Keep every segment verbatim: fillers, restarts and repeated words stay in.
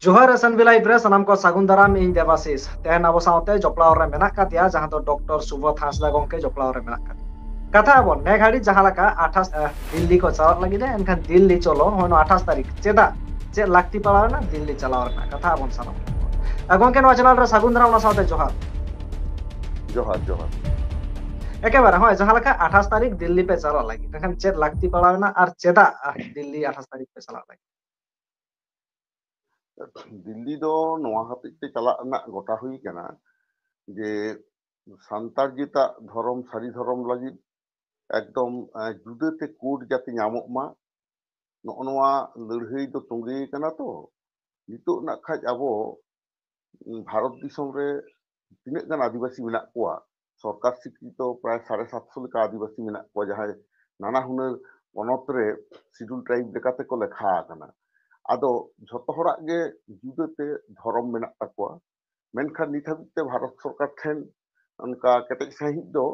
ᱡᱚᱦᱟᱨ S N B live ᱨᱮ ᱥᱟᱱᱟᱢ ᱠᱚ ᱥᱟᱹᱜᱩᱱ ᱫᱟᱨᱟᱢ, ᱤᱧ ᱫᱮᱵᱟᱥᱤᱥ᱾ ᱛᱮᱦᱮᱧ ᱟᱵᱚ ᱥᱟᱶᱛᱮ ᱡᱚᱯᱲᱟᱣ ᱨᱮ ᱢᱮᱱᱟᱜ ᱠᱟᱫᱮᱭᱟ, ᱡᱟᱦᱟᱸ ᱫᱚ ᱰᱚᱠᱴᱚᱨ ᱥᱩᱵᱳᱫᱷ ᱦᱟᱸᱥᱫᱟ ᱜᱚᱢᱠᱮ ᱡᱚᱯᱲᱟᱣ ᱨᱮ ᱢᱮᱱᱟᱜ ᱠᱟᱫᱮᱭᱟ᱾ ᱠᱟᱛᱷᱟ ᱟᱵᱚᱱ ᱱᱮ ᱜᱷᱟᱹᱲᱤᱡ ᱡᱟᱦᱟᱸ ᱞᱮᱠᱟ ᱟᱴᱷᱟᱥ, ᱟᱦ, ᱫᱤᱞᱞᱤ ᱠᱚ ᱪᱟᱞᱟᱜ ᱞᱟᱹᱜᱤᱫ ᱮ, ᱮᱱᱠᱷᱟᱱ ᱫᱤᱞᱞᱤ ᱪᱚᱞᱚ ᱦᱚᱸᱜᱼᱚᱭ ᱱᱚᱣᱟ ᱟᱴᱷᱟᱥ ᱛᱟᱹᱨᱤᱠᱷ ᱪᱮᱫᱟᱜ, ᱪᱮᱫ ᱞᱟᱹᱠᱛᱤ ᱯᱟᱲᱟᱣ ᱮᱱᱟ ᱫᱤᱞᱞᱤ ᱪᱟᱞᱟᱣ ᱨᱮᱱᱟᱜ, ᱠᱟᱛᱷᱟ ᱟᱵᱚᱱ ᱥᱟᱱᱟᱢ᱾ ᱟᱨ ᱜᱚᱢᱠᱮ, ᱱᱚᱣᱟ ᱪᱮᱱᱮᱞ ᱨᱮ ᱥᱟᱹᱜᱩᱱ ᱫᱟᱨᱟᱢ, ᱚᱱᱟ ᱥᱟᱶᱛᱮ ᱡᱚᱦᱟᱨ᱾ ᱡᱚᱦᱟᱨ, ᱡᱚᱦᱟᱨ᱾ ᱮᱠᱮᱵᱟᱨᱮ ᱦᱚᱸᱜᱼᱚᱭ ᱡᱟᱦᱟᱸ ᱞᱮᱠᱟ ᱟᱴᱷᱟᱥ ᱛᱟᱹᱨᱤᱠᱷ ᱫᱤᱞᱞᱤ ᱯᱮ ᱪᱟᱞᱟᱜ ᱞᱟᱹᱜᱤᱫ, ᱮᱱᱠᱷᱟᱱ ᱪᱮᱫ ᱞᱟᱹᱠᱛᱤ ᱯᱟᱲᱟᱣ ᱮᱱᱟ ᱟᱨ ᱪᱮᱫᱟᱜ, ᱟᱦ, ᱫᱤᱞᱞᱤ ᱟᱴᱷᱟᱥ ᱛᱟᱹᱨᱤᱠᱷ ᱯᱮ ᱪᱟᱞᱟᱜ ᱞᱟᱹᱜᱤᱫ? ᱫᱤᱞᱞᱤ ᱫᱚ ᱱᱚᱣᱟ ᱦᱚᱛᱮᱡ ᱛᱮ ᱪᱟᱞᱟᱜ ᱨᱮᱱᱟᱜ ᱜᱚᱴᱟ ᱦᱩᱭ ᱠᱟᱱᱟ ᱡᱮ ᱥᱟᱱᱛᱟᱲ ᱡᱟᱹᱛᱟᱜ ᱫᱷᱚᱨᱚᱢ, ᱥᱟᱹᱨᱤ ᱫᱷᱚᱨᱚᱢ ᱞᱟᱹᱜᱤᱫ ᱮᱠᱫᱚᱢ, ᱮ, ᱡᱩᱫᱟᱹᱛᱮ ᱠᱳᱰ ᱡᱟᱛᱮ ᱧᱟᱢᱚᱜ ᱢᱟ, ᱱᱚᱜᱼᱚ ᱱᱚᱣᱟ ᱞᱟᱹᱲᱦᱟᱹᱭ ᱫᱚ ᱛᱚᱸᱜᱮ ᱠᱟᱱᱟ᱾ ᱛᱚ ᱱᱤᱛᱚᱜ ᱱᱟᱜ ᱠᱷᱟᱡ ᱟᱵᱚ, ᱩᱸ, ᱵᱷᱟᱨᱚᱛ ᱫᱤᱥᱚᱢ ᱨᱮ ᱛᱤᱱᱟᱹᱜ ᱜᱟᱱ ᱟᱹᱫᱤᱵᱟᱹᱥᱤ ᱢᱮᱱᱟᱜ ᱠᱚᱣᱟ, ᱥᱚᱨᱠᱟᱨ ᱥᱤᱠᱨᱤᱛᱚ ᱯᱨᱟᱭ ᱥᱟᱲᱮ ᱥᱟᱛᱥᱚ ᱞᱮᱠᱟ ᱟᱹᱫᱤᱵᱟᱹᱥᱤ ᱢᱮᱱᱟᱜ ᱠᱚᱣᱟ, ᱡᱟᱦᱟᱸᱭ ᱱᱟᱱᱟ ᱦᱩᱱᱟᱹᱨ ᱯᱚᱱᱚᱛ ᱨᱮ ᱥᱤᱰᱩᱞ ᱴᱨᱟᱭᱤᱵᱽ ᱞᱮᱠᱟᱛᱮ ᱠᱚ ᱞᱮᱠᱷᱟ ᱟᱠᱟᱱᱟ᱾ ᱟᱫᱚ ᱡᱷᱚᱛᱚ ᱦᱚᱲᱟᱜ ᱜᱮ ᱡᱩᱫᱟᱹᱛᱮ ᱫᱷᱚᱨᱚᱢ ᱢᱮᱱᱟᱜ ᱛᱟᱠᱚᱣᱟ, ᱢᱮᱱᱠᱷᱟᱱ ᱱᱤᱛ ᱦᱟᱹᱵᱤᱡ ᱛᱮ ᱵᱷᱟᱨᱚᱛ ᱥᱚᱨᱠᱟᱨ ᱴᱷᱮᱱ ᱚᱱᱠᱟ ᱠᱮᱴᱮᱡ ᱥᱟᱺᱦᱤᱡ ᱫᱚ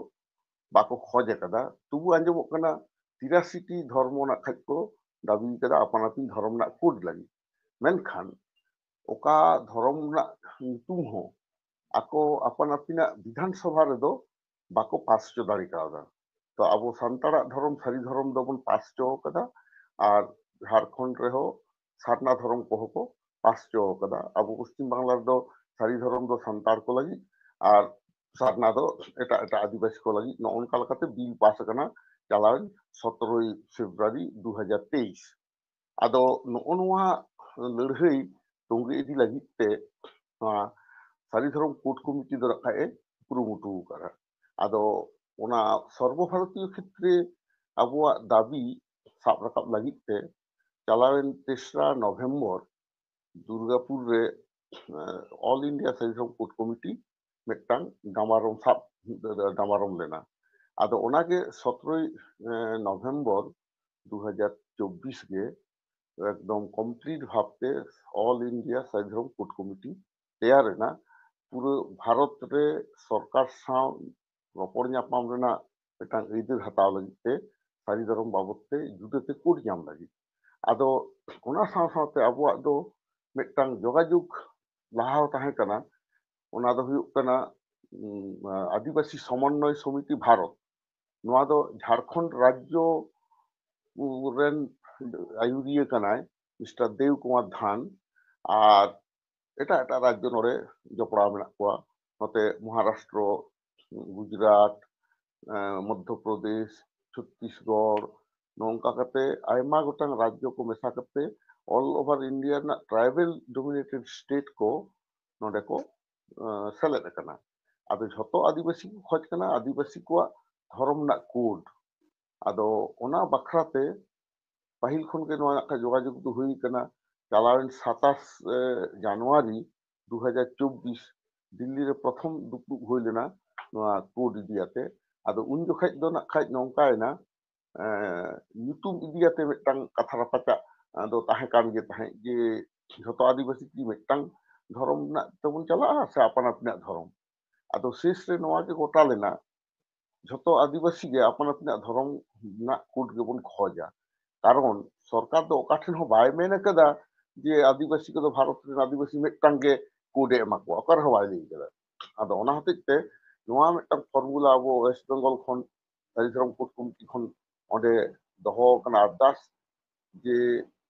ᱵᱟᱠᱚ ᱠᱷᱚᱡ ᱟᱠᱟᱫᱟ᱾ ᱛᱚᱵᱩ ᱟᱸᱡᱚᱢᱚᱜ ᱠᱟᱱᱟ ᱛᱤᱨᱟᱥᱤ ᱴᱤ ᱫᱷᱚᱨᱢᱚ ᱨᱮᱱᱟᱜ ᱠᱷᱟᱡ ᱠᱚ ᱫᱟᱹᱵᱤ ᱠᱟᱫᱟ ᱟᱯᱟᱱ ᱟᱹᱯᱤᱱ ᱫᱷᱚᱨᱚᱢ ᱨᱮᱱᱟᱜ ᱠᱳᱰ ᱞᱟᱹᱜᱤᱫ᱾ ᱢᱮᱱᱠᱷᱟᱱ ᱚᱠᱟ ᱫᱷᱚᱨᱚᱢ ᱨᱮᱱᱟᱜ ᱧᱩᱛᱩᱢ ᱦᱚᱸ ᱟᱠᱚ ᱟᱯᱟᱱ ᱟᱹᱯᱤᱱᱟᱜ ᱵᱤᱫᱷᱟᱱ ᱥᱚᱵᱷᱟ ᱨᱮᱫᱚ ᱵᱟᱠᱚ ᱯᱟᱥ ᱦᱚᱪᱚ ᱫᱟᱲᱮ ᱠᱟᱣᱫᱟ᱾ ᱛᱚ ᱟᱵᱚ ᱥᱟᱱᱛᱟᱲᱟᱜ ᱫᱷᱚᱨᱚᱢ ᱥᱟᱹᱨᱤ ᱫᱷᱚᱨᱚᱢ ᱫᱚᱵᱚᱱ ᱯᱟᱥ ᱦᱚᱪᱚ ᱟᱠᱟᱫᱟ, ᱟᱨ ᱡᱷᱟᱲᱠᱷᱚᱸᱰ ᱨᱮᱦᱚᱸ ᱥᱟᱨᱱᱟ ᱫᱷᱚᱨᱚᱢ ᱠᱚᱦᱚᱸ ᱠᱚ ᱯᱟᱥ ᱦᱚᱪᱚ ᱟᱠᱟᱫᱟ᱾ ᱟᱵᱚ ᱯᱚᱥᱪᱤᱢ ᱵᱟᱝᱞᱟ ᱨᱮᱫᱚ ᱥᱟᱹᱨᱤ ᱫᱷᱚᱨᱚᱢ ᱫᱚ ᱥᱟᱱᱛᱟᱲ ᱠᱚ ᱞᱟᱹᱜᱤᱫ ᱟᱨ ᱥᱟᱨᱱᱟ ᱫᱚ ᱮᱴᱟᱜ ᱮᱴᱟᱜ ᱟᱹᱫᱤᱵᱟᱹᱥᱤ ᱠᱚ ᱞᱟᱹᱜᱤᱫ᱾ ᱱᱚᱜᱼᱚ ᱱᱚᱝᱠᱟ ᱞᱮᱠᱟᱛᱮ ᱵᱤᱞ ᱯᱟᱥ ᱟᱠᱟᱱᱟ ᱪᱟᱞᱟᱣᱮᱱ ᱥᱚᱛᱨᱚᱭ ᱯᱷᱮᱵᱽᱨᱩᱣᱟᱨᱤ ᱫᱩ ᱦᱟᱡᱟᱨ ᱛᱮᱭᱤᱥ᱾ ᱟᱫᱚ ᱱᱚᱜᱼᱚ ᱱᱚᱣᱟ ᱞᱟᱹᱲᱦᱟᱹᱭ ᱛᱚᱸᱜᱮ ᱤᱫᱤ ᱞᱟᱹᱜᱤᱫ ᱛᱮ ᱱᱚᱣᱟ ᱥᱟᱹᱨᱤ ᱫᱷᱚᱨᱚᱢ ᱠᱳᱰ ᱠᱚᱢᱤᱴᱤ ᱫᱚ ᱱᱟᱜ ᱠᱷᱟᱡ ᱮ ᱠᱩᱨᱩᱢᱩᱴᱩ ᱟᱠᱟᱫᱟ᱾ ᱟᱫᱚ ᱚᱱᱟ ᱥᱚᱨᱵᱚ ᱵᱷᱟᱨᱚᱛᱤᱭᱚ ᱠᱷᱮᱛᱨᱮ ᱟᱵᱚᱣᱟᱜ ᱫᱟᱹᱵᱤ ᱥᱟᱵ ᱨᱟᱠᱟᱵ ᱞᱟᱹᱜᱤᱫ ᱛᱮ ᱪᱟᱞᱟᱣᱮᱱ ᱛᱮᱥᱨᱟ ᱱᱚᱵᱷᱮᱢᱵᱚᱨ ᱫᱩᱨᱜᱟᱯᱩᱨ ᱨᱮ, ᱮᱸ, ᱚᱞ ᱤᱱᱰᱤᱭᱟ ᱥᱟᱹᱨᱤ ᱫᱷᱚᱨᱚᱢ ᱠᱳᱰ ᱠᱚᱢᱤᱴᱤ ᱢᱤᱫᱴᱟᱝ ᱰᱟᱢᱟᱨᱚᱢ ᱥᱟᱵ, ᱰᱟᱢᱟᱨᱚᱢ ᱞᱮᱱᱟ᱾ ᱟᱫᱚ ᱚᱱᱟᱜᱮ ᱥᱚᱛᱨᱚᱭ, ᱮᱸ, ᱱᱚᱵᱷᱮᱢᱵᱚᱨ ᱫᱩ ᱦᱟᱡᱟᱨ ᱪᱚᱵᱵᱤᱥ ᱜᱮ ᱮᱠᱫᱚᱢ ᱠᱚᱢᱯᱞᱤᱴ ᱵᱷᱟᱵᱛᱮ ᱚᱞ ᱤᱱᱰᱤᱭᱟ ᱥᱟᱹᱨᱤ ᱫᱷᱚᱨᱚᱢ ᱠᱳᱰ ᱠᱚᱢᱤᱴᱤ ᱛᱮᱭᱟᱨ ᱮᱱᱟ᱾ ᱯᱩᱨᱟᱹ ᱵᱷᱟᱨᱚᱛ ᱨᱮ ᱥᱚᱨᱠᱟᱨ ᱥᱟᱶ ᱨᱚᱯᱚᱲ ᱧᱟᱯᱟᱢ ᱨᱮᱱᱟᱜ ᱢᱤᱫᱴᱟᱝ ᱟᱹᱭᱫᱟᱹᱨ ᱦᱟᱛᱟᱣ ᱞᱟᱹᱜᱤᱫ ᱛᱮ ᱥᱟᱹᱨᱤ ᱫᱷᱚᱨᱚᱢ ᱵᱟᱵᱚᱛ ᱛᱮ ᱡᱩᱫᱟᱹᱛᱮ ᱠᱳᱰ ᱧᱟᱢ ᱞᱟᱹᱜᱤᱫ᱾ ᱟᱫᱚ ᱚᱱᱟ ᱥᱟᱶ ᱥᱟᱶᱛᱮ ᱟᱵᱚᱣᱟᱜ ᱫᱚ ᱢᱤᱫᱴᱟᱝ ᱡᱳᱜᱟᱡᱳᱜᱽ ᱞᱟᱦᱟ ᱛᱟᱦᱮᱸ ᱠᱟᱱᱟ᱾ ᱚᱱᱟ ᱫᱚ ᱦᱩᱭᱩᱜ ᱠᱟᱱᱟ ᱩᱸ, ᱟᱹᱫᱤᱵᱟᱹᱥᱤ ᱥᱚᱢᱚᱱᱱᱚᱭ ᱥᱚᱢᱤᱛᱤ ᱵᱷᱟᱨᱚᱛ᱾ ᱱᱚᱣᱟ ᱫᱚ ᱡᱷᱟᱲᱠᱷᱚᱸᱰ ᱨᱟᱡᱽᱡᱚ ᱨᱮᱱ ᱟᱹᱭᱩᱨᱤᱭᱟᱹ ᱠᱟᱱᱟᱭ ᱢᱤᱥᱴᱟᱨ ᱫᱮᱣ ᱠᱩᱢᱟᱨ ᱫᱷᱟᱱ᱾ ᱟᱨ ᱮᱴᱟᱜ ᱮᱴᱟᱜ ᱨᱟᱡᱽᱡᱚ ᱱᱚᱰᱮ ᱡᱚᱯᱲᱟᱣ ᱢᱮᱱᱟᱜ ᱠᱚᱣᱟ᱾ ᱱᱚᱛᱮ ᱢᱚᱦᱟᱨᱟᱥᱴᱨᱚ, ᱜᱩᱡᱽᱨᱟᱴ, ᱮᱸ, ᱢᱚᱫᱽᱫᱷᱚ ᱯᱨᱚᱫᱮᱥ, ᱪᱷᱚᱛᱛᱤᱥᱜᱚᱲ, ᱱᱚᱝᱠᱟ ᱠᱟᱛᱮ ᱟᱭᱢᱟ ᱜᱚᱴᱟᱝ ᱨᱟᱡᱽᱡᱚ ᱠᱚ ᱢᱮᱥᱟ ᱠᱟᱛᱮ all over India ᱨᱮᱱᱟᱜ tribal dominated state ᱠᱚ ᱱᱚᱰᱮ ᱠᱚ, ᱮᱸ, ᱥᱮᱞᱮᱫ ᱟᱠᱟᱱᱟ᱾ ᱟᱫᱚ ᱡᱷᱚᱛᱚ ᱟᱹᱫᱤᱵᱟᱹᱥᱤ ᱠᱚ ᱠᱷᱚᱡᱽ ᱠᱟᱱᱟ ᱟᱹᱫᱤᱵᱟᱹᱥᱤ ᱠᱚᱣᱟᱜ ᱫᱷᱚᱨᱚᱢ ᱨᱮᱱᱟᱜ ᱠᱳᱰ᱾ ᱟᱫᱚ ᱚᱱᱟ ᱵᱟᱠᱷᱨᱟ ᱛᱮ ᱯᱟᱹᱦᱤᱞ ᱠᱷᱚᱱ ᱜᱮ ᱱᱚᱣᱟ ᱨᱮᱱᱟᱜ ᱡᱳᱜᱟᱡᱳᱜᱽ ᱫᱚ ᱦᱩᱭ ᱠᱟᱱᱟ᱾ ᱪᱟᱞᱟᱣᱮᱱ ᱥᱟᱛᱟᱥ ᱡᱟᱱᱩᱣᱟᱨᱤ ᱫᱩ ᱦᱟᱡᱟᱨ ᱪᱚᱵᱵᱤᱥ ᱫᱤᱞᱞᱤ ᱨᱮ ᱯᱨᱚᱛᱷᱚᱢ ᱫᱩᱯᱲᱩᱵ ᱦᱩᱭ ᱞᱮᱱᱟ ᱱᱚᱣᱟ ᱠᱳᱰ ᱤᱫᱤ ᱟᱛᱮ᱾ ᱟᱫᱚ ᱩᱱ ᱡᱚᱠᱷᱟᱡ ᱫᱚ ᱱᱟᱜ ᱠᱷᱟᱡ ᱱᱚᱝᱠᱟᱭᱮᱱᱟ, ᱮᱸ, ᱧᱩᱛᱩᱢ ᱤᱫᱤ ᱟᱛᱮ ᱢᱤᱫᱴᱟᱝ ᱠᱟᱛᱷᱟ ᱨᱟᱯᱟᱪᱟᱜ, ᱮᱸ, ᱫᱚ ᱛᱟᱦᱮᱸ ᱠᱟᱱ ᱜᱮ ᱛᱟᱦᱮᱸᱫ ᱡᱮ ᱡᱷᱚᱛᱚ ᱟᱹᱫᱤᱵᱟᱹᱥᱤ ᱠᱤ ᱢᱤᱫᱴᱟᱝ ᱫᱷᱚᱨᱚᱢ ᱨᱮᱱᱟᱜ ᱛᱮᱵᱚᱱ ᱪᱟᱞᱟᱜᱼᱟ ᱥᱮ ᱟᱯᱟᱱ ᱟᱹᱯᱤᱱᱟᱜ ᱫᱷᱚᱨᱚᱢ? ᱟᱫᱚ ᱥᱮᱥ ᱨᱮ ᱱᱚᱣᱟ ᱜᱮ ᱜᱚᱴᱟ ᱞᱮᱱᱟ, ᱡᱷᱚᱛᱚ ᱟᱹᱫᱤᱵᱟᱹᱥᱤ ᱜᱮ ᱟᱯᱟᱱ ᱟᱹᱯᱤᱱᱟᱜ ᱫᱷᱚᱨᱚᱢ ᱨᱮᱱᱟᱜ ᱠᱳᱰ ᱜᱮᱵᱚᱱ ᱠᱷᱚᱡᱟ᱾ ᱠᱟᱨᱚᱱ ᱥᱚᱨᱠᱟᱨ ᱫᱚ ᱚᱠᱟ ᱴᱷᱮᱱ ᱦᱚᱸ ᱵᱟᱭ ᱢᱮᱱ ᱟᱠᱟᱫᱟ ᱡᱮ ᱟᱹᱫᱤᱵᱟᱹᱥᱤ ᱠᱚᱫᱚ ᱵᱷᱟᱨᱚᱛ ᱨᱮᱱ ᱟᱹᱫᱤᱵᱟᱹᱥᱤ ᱢᱤᱫᱴᱟᱝ ᱜᱮ ᱠᱳᱰ ᱮ ᱮᱢᱟ ᱠᱚᱣᱟ, ᱚᱠᱟ ᱨᱮᱦᱚᱸ ᱵᱟᱭ ᱞᱟᱹᱭ ᱟᱠᱟᱫᱟ᱾ ᱟᱫᱚ ᱚᱱᱟ ᱦᱚᱛᱮᱡ ᱛᱮ ᱱᱚᱣᱟ ᱢᱤᱫᱴᱟᱝ ᱯᱷᱚᱨᱢᱩᱞᱟ ᱟᱵᱚ ᱳᱭᱮᱥᱴ ᱵᱮᱝᱜᱚᱞ ᱠᱷᱚᱱ ᱥᱟᱹᱨᱤ ᱫᱷᱚᱨᱚᱢ ᱠᱳᱰ ᱠᱚᱢᱤᱴᱤ ᱠᱷᱚᱱ ᱚᱸᱰᱮ ᱫᱚᱦᱚ ᱟᱠᱟᱱᱟ ᱟᱨᱫᱟᱥ ᱡᱮ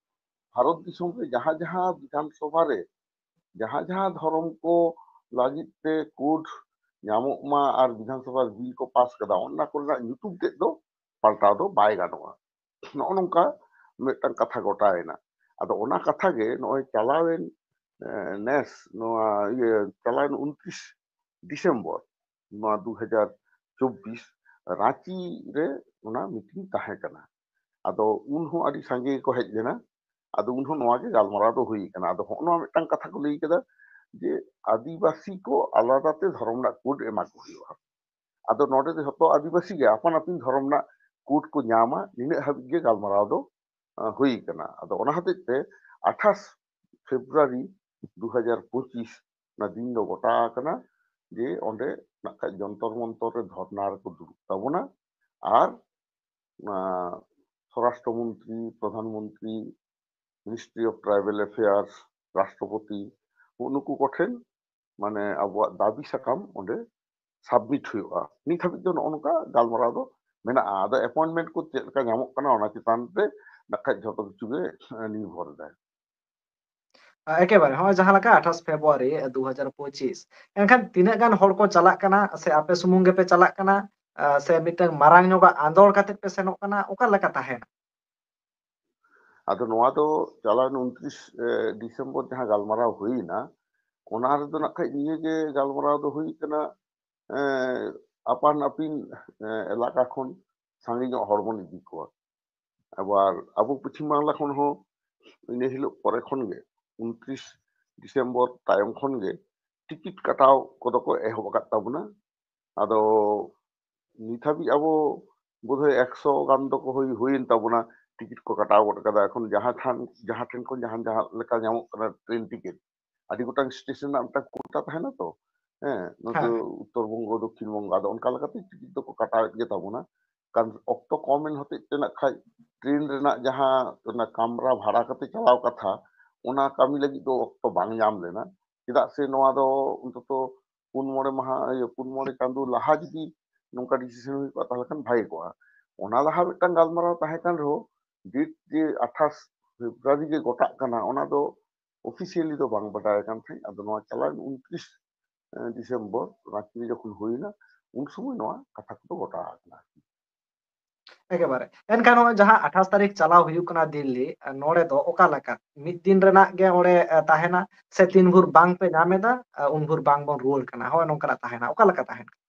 ᱵᱷᱟᱨᱚᱛ ᱫᱤᱥᱚᱢ ᱨᱮ ᱡᱟᱦᱟᱸ ᱡᱟᱦᱟᱸ ᱵᱤᱫᱷᱟᱱ ᱥᱚᱵᱷᱟ ᱨᱮ ᱡᱟᱦᱟᱸ ᱡᱟᱦᱟᱸ ᱫᱷᱚᱨᱚᱢ ᱠᱚ ᱞᱟᱹᱜᱤᱫ ᱛᱮ ᱠᱳᱰ ᱧᱟᱢᱚᱜ ᱢᱟ ᱟᱨ ᱵᱤᱫᱷᱟᱱ ᱥᱚᱵᱷᱟ ᱨᱮ ᱵᱤᱞ ᱠᱚ ᱯᱟᱥ ᱠᱟᱫᱟ, ᱚᱱᱟ ᱠᱚᱨᱮᱱᱟᱜ ᱧᱩᱛᱩᱢ ᱛᱮᱫ ᱫᱚ ᱯᱟᱞᱴᱟᱣ ᱫᱚ ᱵᱟᱭ ᱜᱟᱱᱚᱜᱼᱟ᱾ ᱱᱚᱜᱼᱚ ᱱᱚᱝᱠᱟ ᱢᱤᱫᱴᱟᱝ ᱠᱟᱛᱷᱟ ᱜᱚᱴᱟᱭᱮᱱᱟ᱾ ᱟᱫᱚ ᱚᱱᱟ ᱠᱟᱛᱷᱟ ᱜᱮ ᱱᱚᱜᱼᱚᱭ ᱪᱟᱞᱟᱣᱮᱱ, ᱮ, ᱱᱮᱥ ᱱᱚᱣᱟ ᱤᱭᱟᱹ ᱪᱟᱞᱟᱣᱮᱱ ᱩᱱᱛᱨᱤᱥ ᱰᱤᱥᱮᱢᱵᱚᱨ ᱱᱚᱣᱟ ᱫᱩ ᱦᱟᱡᱟᱨ ᱪᱚᱵᱵᱤᱥ ᱨᱟᱸᱪᱤ ᱨᱮ ᱚᱱᱟ ᱢᱤᱴᱤᱝ ᱛᱟᱦᱮᱸ ᱠᱟᱱᱟ᱾ ᱟᱫᱚ ᱩᱱ ᱦᱚᱸ ᱟᱹᱰᱤ ᱥᱟᱸᱜᱮ ᱜᱮᱠᱚ ᱦᱮᱡ ᱞᱮᱱᱟ᱾ ᱟᱫᱚ ᱩᱱ ᱦᱚᱸ ᱱᱚᱣᱟ ᱜᱮ ᱜᱟᱞᱢᱟᱨᱟᱣ ᱫᱚ ᱦᱩᱭ ᱠᱟᱱᱟ᱾ ᱟᱫᱚ ᱦᱚᱸᱜᱼᱚ ᱱᱚᱣᱟ ᱢᱤᱫᱴᱟᱝ ᱠᱟᱛᱷᱟ ᱠᱚ ᱞᱟᱹᱭ ᱠᱮᱫᱟ ᱡᱮ ᱟᱹᱫᱤᱵᱟᱹᱥᱤ ᱠᱚ ᱟᱞᱟᱫᱟ ᱛᱮ ᱫᱷᱚᱨᱚᱢ ᱨᱮᱱᱟᱜ ᱠᱳᱰ ᱮᱢᱟ ᱠᱚ ᱦᱩᱭᱩᱜᱼᱟ᱾ ᱟᱫᱚ ᱱᱚᱰᱮ ᱫᱚ ᱡᱷᱚᱛᱚ ᱟᱹᱫᱤᱵᱟᱹᱥᱤ ᱜᱮ ᱟᱯᱟᱱ ᱟᱹᱯᱤᱱ ᱫᱷᱚᱨᱚᱢ ᱨᱮᱱᱟᱜ ᱠᱳᱰ ᱠᱚ ᱧᱟᱢᱟ, ᱱᱤᱱᱟᱹᱜ ᱦᱟᱹᱵᱤᱡ ᱜᱮ ᱜᱟᱞᱢᱟᱨᱟᱣ ᱫᱚ, ᱟᱸ, ᱦᱩᱭ ᱠᱟᱱᱟ᱾ ᱟᱫᱚ ᱚᱱᱟ ᱦᱚᱛᱮᱡ ᱛᱮ ᱟᱴᱷᱟᱥ ᱯᱷᱮᱵᱽᱨᱩᱣᱟᱨᱤ ᱫᱩ ᱦᱟᱡᱟᱨ ᱯᱚᱸᱪᱤᱥ ᱚᱱᱟ ᱫᱤᱱ ᱫᱚ ᱜᱚᱴᱟ ᱟᱠᱟᱱᱟ ᱡᱮ ᱚᱸᱰᱮ ᱱᱟᱜ ᱠᱷᱟᱡ ᱡᱚᱱᱛᱚᱨ ᱢᱚᱱᱛᱚᱨ ᱨᱮ ᱫᱷᱚᱨᱱᱟ ᱨᱮᱠᱚ ᱫᱩᱲᱩᱵ ᱛᱟᱵᱚᱱᱟ᱾ ᱟᱨ, ᱟᱸ, ᱥᱚᱨᱟᱥᱴᱨᱚ ᱢᱚᱱᱛᱨᱤ, Pradhan Mantri, Ministry of Tribal Affairs, ᱨᱟᱥᱴᱨᱚᱯᱚᱛᱤ, ᱱᱩᱠᱩ ᱠᱚᱴᱷᱮᱱ ᱢᱟᱱᱮ ᱟᱵᱚᱣᱟᱜ ᱫᱟᱹᱵᱤ ᱥᱟᱠᱟᱢ ᱚᱸᱰᱮ ᱥᱟᱵᱢᱤᱴ ᱦᱩᱭᱩᱜᱼᱟ᱾ ᱱᱤᱛ ᱦᱟᱹᱵᱤᱡ ᱫᱚ ᱱᱚᱜᱼᱚ ᱱᱚᱝᱠᱟ ᱜᱟᱞᱢᱟᱨᱟᱣ ᱫᱚ ᱢᱮᱱᱟᱜᱼᱟ᱾ ᱟᱫᱚ ᱮᱯᱚᱭᱮᱱᱴᱢᱮᱱᱴ ᱠᱚ ᱪᱮᱫ ᱞᱮᱠᱟ ᱧᱟᱢᱚᱜ ᱠᱟᱱᱟ, ᱚᱱᱟ ᱪᱮᱛᱟᱱ ᱨᱮ ᱱᱟᱜ ᱠᱷᱟᱡ ᱡᱷᱚᱛᱚ ᱠᱤᱪᱷᱩ ᱜᱮ ᱱᱤᱨᱵᱷᱚᱨ ᱮᱫᱟᱭ᱾ ᱮᱠᱮᱵᱟᱨᱮ ᱱᱚᱜᱼᱚᱭ ᱡᱟᱦᱟᱸ ᱞᱮᱠᱟ ᱟᱴᱷᱟᱥ ᱯᱷᱮᱵᱽᱨᱩᱣᱟᱨᱤ ᱫᱩ ᱦᱟᱡᱟᱨ ᱯᱚᱸᱪᱤᱥ, ᱮᱱᱠᱷᱟᱱ ᱛᱤᱱᱟᱹᱜ ᱜᱟᱱ ᱦᱚᱲ ᱠᱚ ᱪᱟᱞᱟᱜ ᱠᱟᱱᱟ, ᱥᱮ ᱟᱯᱮ ᱥᱩᱢᱩᱝ ᱜᱮᱯᱮ ᱪᱟᱞᱟᱜ ᱠᱟᱱᱟ, ᱥᱮ ᱢᱤᱫᱴᱟᱝ ᱢᱟᱨᱟᱝ ᱧᱚᱜᱟᱜ ᱟᱸᱫᱳᱲ ᱠᱟᱛᱮ ᱯᱮ ᱥᱮᱱᱚᱜ ᱠᱟᱱᱟ, ᱚᱠᱟ ᱞᱮᱠᱟ ᱛᱟᱦᱮᱱᱟ? ᱟᱫᱚ ᱱᱚᱣᱟ ᱫᱚ ᱪᱟᱞᱟᱣᱮᱱ ᱩᱱᱛᱨᱤᱥ ᱰᱤᱥᱮᱢᱵᱚᱨ ᱡᱟᱦᱟᱸ ᱜᱟᱞᱢᱟᱨᱟᱣ ᱦᱩᱭᱱᱟ, ᱚᱱᱟ ᱨᱮᱫᱚ ᱱᱟᱜ ᱠᱷᱟᱡ ᱱᱤᱭᱟᱹ ᱜᱮ ᱜᱟᱞᱢᱟᱨᱟᱣ ᱫᱚ ᱦᱩᱭ ᱠᱟᱱᱟ, ᱮᱸ, ᱟᱯᱟᱱ ᱟᱹᱯᱤᱱ, ᱮᱸ, ᱮᱞᱟᱠᱟ ᱠᱷᱚᱱ ᱥᱟᱺᱜᱤᱧᱚᱜ ᱦᱚᱲ ᱵᱚᱱ ᱤᱫᱤ ᱠᱚᱣᱟ᱾ ᱟᱵᱟᱨ ᱟᱵᱚ ᱯᱚᱪᱷᱤᱢ ᱵᱟᱝᱞᱟ ᱠᱷᱚᱱ ᱦᱚᱸ ᱤᱱᱟᱹ ᱦᱤᱞᱳᱜ ᱯᱚᱨᱮ ᱠᱷᱚᱱ ᱜᱮ, ᱩᱱᱛᱨᱤᱥ ᱰᱤᱥᱮᱢᱵᱚᱨ ᱛᱟᱭᱚᱢ ᱠᱷᱚᱱ ᱜᱮ ᱴᱤᱠᱤᱴ ᱠᱟᱴᱟᱣ ᱠᱚᱫᱚ ᱠᱚ ᱮᱦᱚᱵ ᱟᱠᱟᱫ ᱛᱟᱵᱚᱱᱟ᱾ ᱟᱫᱚ ᱱᱤᱛ ᱦᱟᱹᱵᱤᱡ ᱟᱵᱚ ᱵᱳᱫᱷᱚᱭ ᱮᱠᱥᱚ ᱜᱟᱱ ᱫᱚᱠᱚ ᱦᱩᱭ, ᱦᱩᱭᱮᱱ ᱛᱟᱵᱚᱱᱟ, ᱴᱤᱠᱤᱴ ᱠᱚ ᱠᱟᱴᱟᱣ ᱜᱚᱫ ᱠᱟᱫᱟ᱾ ᱮᱠᱷᱚᱱ ᱡᱟᱦᱟᱸ ᱴᱷᱮᱱ, ᱡᱟᱦᱟᱸ ᱴᱷᱮᱱ ᱠᱷᱚᱱ ᱡᱟᱦᱟᱸ, ᱡᱟᱦᱟᱸ ᱞᱮᱠᱟ ᱧᱟᱢᱚᱜ ᱠᱟᱱᱟ ᱴᱨᱮᱱ ᱴᱤᱠᱤᱴ, ᱟᱹᱰᱤ ᱜᱚᱴᱟᱝ ᱥᱴᱮᱥᱚᱱ ᱨᱮᱱᱟᱜ ᱢᱤᱫᱴᱟᱝ ᱠᱳᱴᱟ ᱛᱟᱦᱮᱱᱟ ᱛᱚ, ᱦᱮᱸ, ᱱᱚᱛᱮ ᱦᱮᱸ᱾ ᱩᱛᱛᱚᱨ ᱵᱚᱝᱜᱚ, ᱫᱚᱠᱠᱷᱤᱱ ᱵᱚᱝᱜᱚ, ᱟᱫᱚ ᱚᱱᱠᱟ ᱞᱮᱠᱟᱛᱮ ᱴᱤᱠᱤᱴ ᱫᱚᱠᱚ ᱠᱟᱴᱟᱣᱮᱫ ᱜᱮ ᱛᱟᱵᱚᱱᱟ᱾ ᱠᱟᱨᱚᱱ ᱚᱠᱛᱚ ᱠᱚᱢ ᱮᱱ ᱦᱚᱛᱮᱡ ᱛᱮ ᱱᱟᱜ ᱠᱷᱟᱡ ᱴᱨᱮᱱ ᱨᱮᱱᱟᱜ ᱡᱟᱦᱟᱸ ᱚᱱᱟ ᱠᱟᱢᱨᱟ ᱵᱷᱟᱲᱟ ᱠᱟᱛᱮ ᱪᱟᱞᱟᱣ ᱠᱟᱛᱷᱟ, ᱚᱱᱟ ᱠᱟᱹᱢᱤ ᱞᱟᱹᱜᱤᱫ ᱫᱚ ᱚᱠᱛᱚ ᱵᱟᱝ ᱧᱟᱢ ᱞᱮᱱᱟ᱾ ᱪᱮᱫᱟᱜ ᱥᱮ ᱱᱚᱣᱟ ᱫᱚ ᱚᱱᱛᱚᱛᱚ ᱯᱩᱱ ᱢᱚᱬᱮ ᱢᱟᱦᱟ, ᱤᱭᱟᱹ, ᱯᱩᱱ ᱢᱚᱬᱮ ᱪᱟᱸᱫᱳ ᱞᱟᱦᱟ ᱡᱩᱫᱤ ᱱᱚᱝᱠᱟ ᱰᱤᱥᱤᱥᱚᱱ ᱦᱩᱭ ᱠᱚᱜᱼᱟ, ᱛᱟᱦᱚᱞᱮ ᱠᱷᱟᱱ ᱵᱷᱟᱜᱮ ᱠᱚᱜᱼᱟ᱾ ᱚᱱᱟ ᱞᱟᱦᱟ ᱢᱤᱫᱴᱟᱝ ᱜᱟᱞᱢᱟᱨᱟᱣ ᱛᱟᱦᱮᱸ ᱠᱟᱱ ᱨᱮᱦᱚᱸ, ᱰᱮᱴ ᱡᱮ ᱟᱴᱷᱟᱥ ᱯᱷᱮᱵᱽᱨᱩᱣᱟᱨᱤ ᱜᱮ ᱜᱚᱴᱟᱜ ᱠᱟᱱᱟ, ᱚᱱᱟ ᱫᱚ ᱚᱯᱷᱤᱥᱤᱭᱟᱞᱤ ᱫᱚ ᱵᱟᱝ ᱵᱟᱰᱟᱭ ᱠᱟᱱ ᱛᱟᱦᱮᱸᱫ᱾ ᱟᱫᱚ ᱱᱚᱣᱟ ᱪᱟᱞᱟᱣᱮᱱ ᱩᱱᱛᱨᱤᱥ ᱰᱤᱥᱮᱢᱵᱚᱨ ᱨᱟᱸᱪᱤ ᱨᱮ ᱡᱚᱠᱷᱚᱱ ᱦᱩᱭᱱᱟ, ᱩᱱ ᱥᱚᱢᱚᱭ ᱱᱚᱣᱟ ᱠᱟᱛᱷᱟ ᱠᱚᱫᱚ ᱜᱚᱴᱟ ᱟᱠᱟᱱᱟ ᱟᱨᱠᱤ᱾ ᱮᱠᱮᱵᱟᱨᱮ᱾ ᱮᱱᱠᱷᱟᱱ ᱱᱚᱜᱼᱚᱭ ᱡᱟᱦᱟᱸ ᱟᱴᱷᱟᱥ ᱛᱟᱹᱨᱤᱠᱷ ᱪᱟᱞᱟᱣ ᱦᱩᱭᱩᱜ ᱠᱟᱱᱟ ᱫᱤᱞᱞᱤ, ᱱᱚᱰᱮ ᱫᱚ ᱚᱠᱟ ᱞᱮᱠᱟ? ᱢᱤᱫ ᱫᱤᱱ ᱨᱮᱱᱟᱜ ᱜᱮ ᱚᱸᱰᱮ, ᱮ, ᱛᱟᱦᱮᱱᱟ, ᱥᱮ ᱛᱤᱱ ᱵᱷᱳᱨ ᱵᱟᱝ ᱯᱮ ᱧᱟᱢ ᱮᱫᱟ, ᱮ, ᱩᱱ ᱵᱷᱳᱨ ᱵᱟᱝ ᱵᱚᱱ ᱨᱩᱣᱟᱹᱲ ᱠᱟᱱᱟ? ᱦᱳᱭ, ᱱᱚᱝᱠᱟᱱᱟᱜ ᱛᱟᱦᱮᱱᱟ᱾ ᱚᱠᱟ ᱞᱮᱠᱟ ᱛᱟᱦᱮᱱ ᱠᱟᱱᱟ?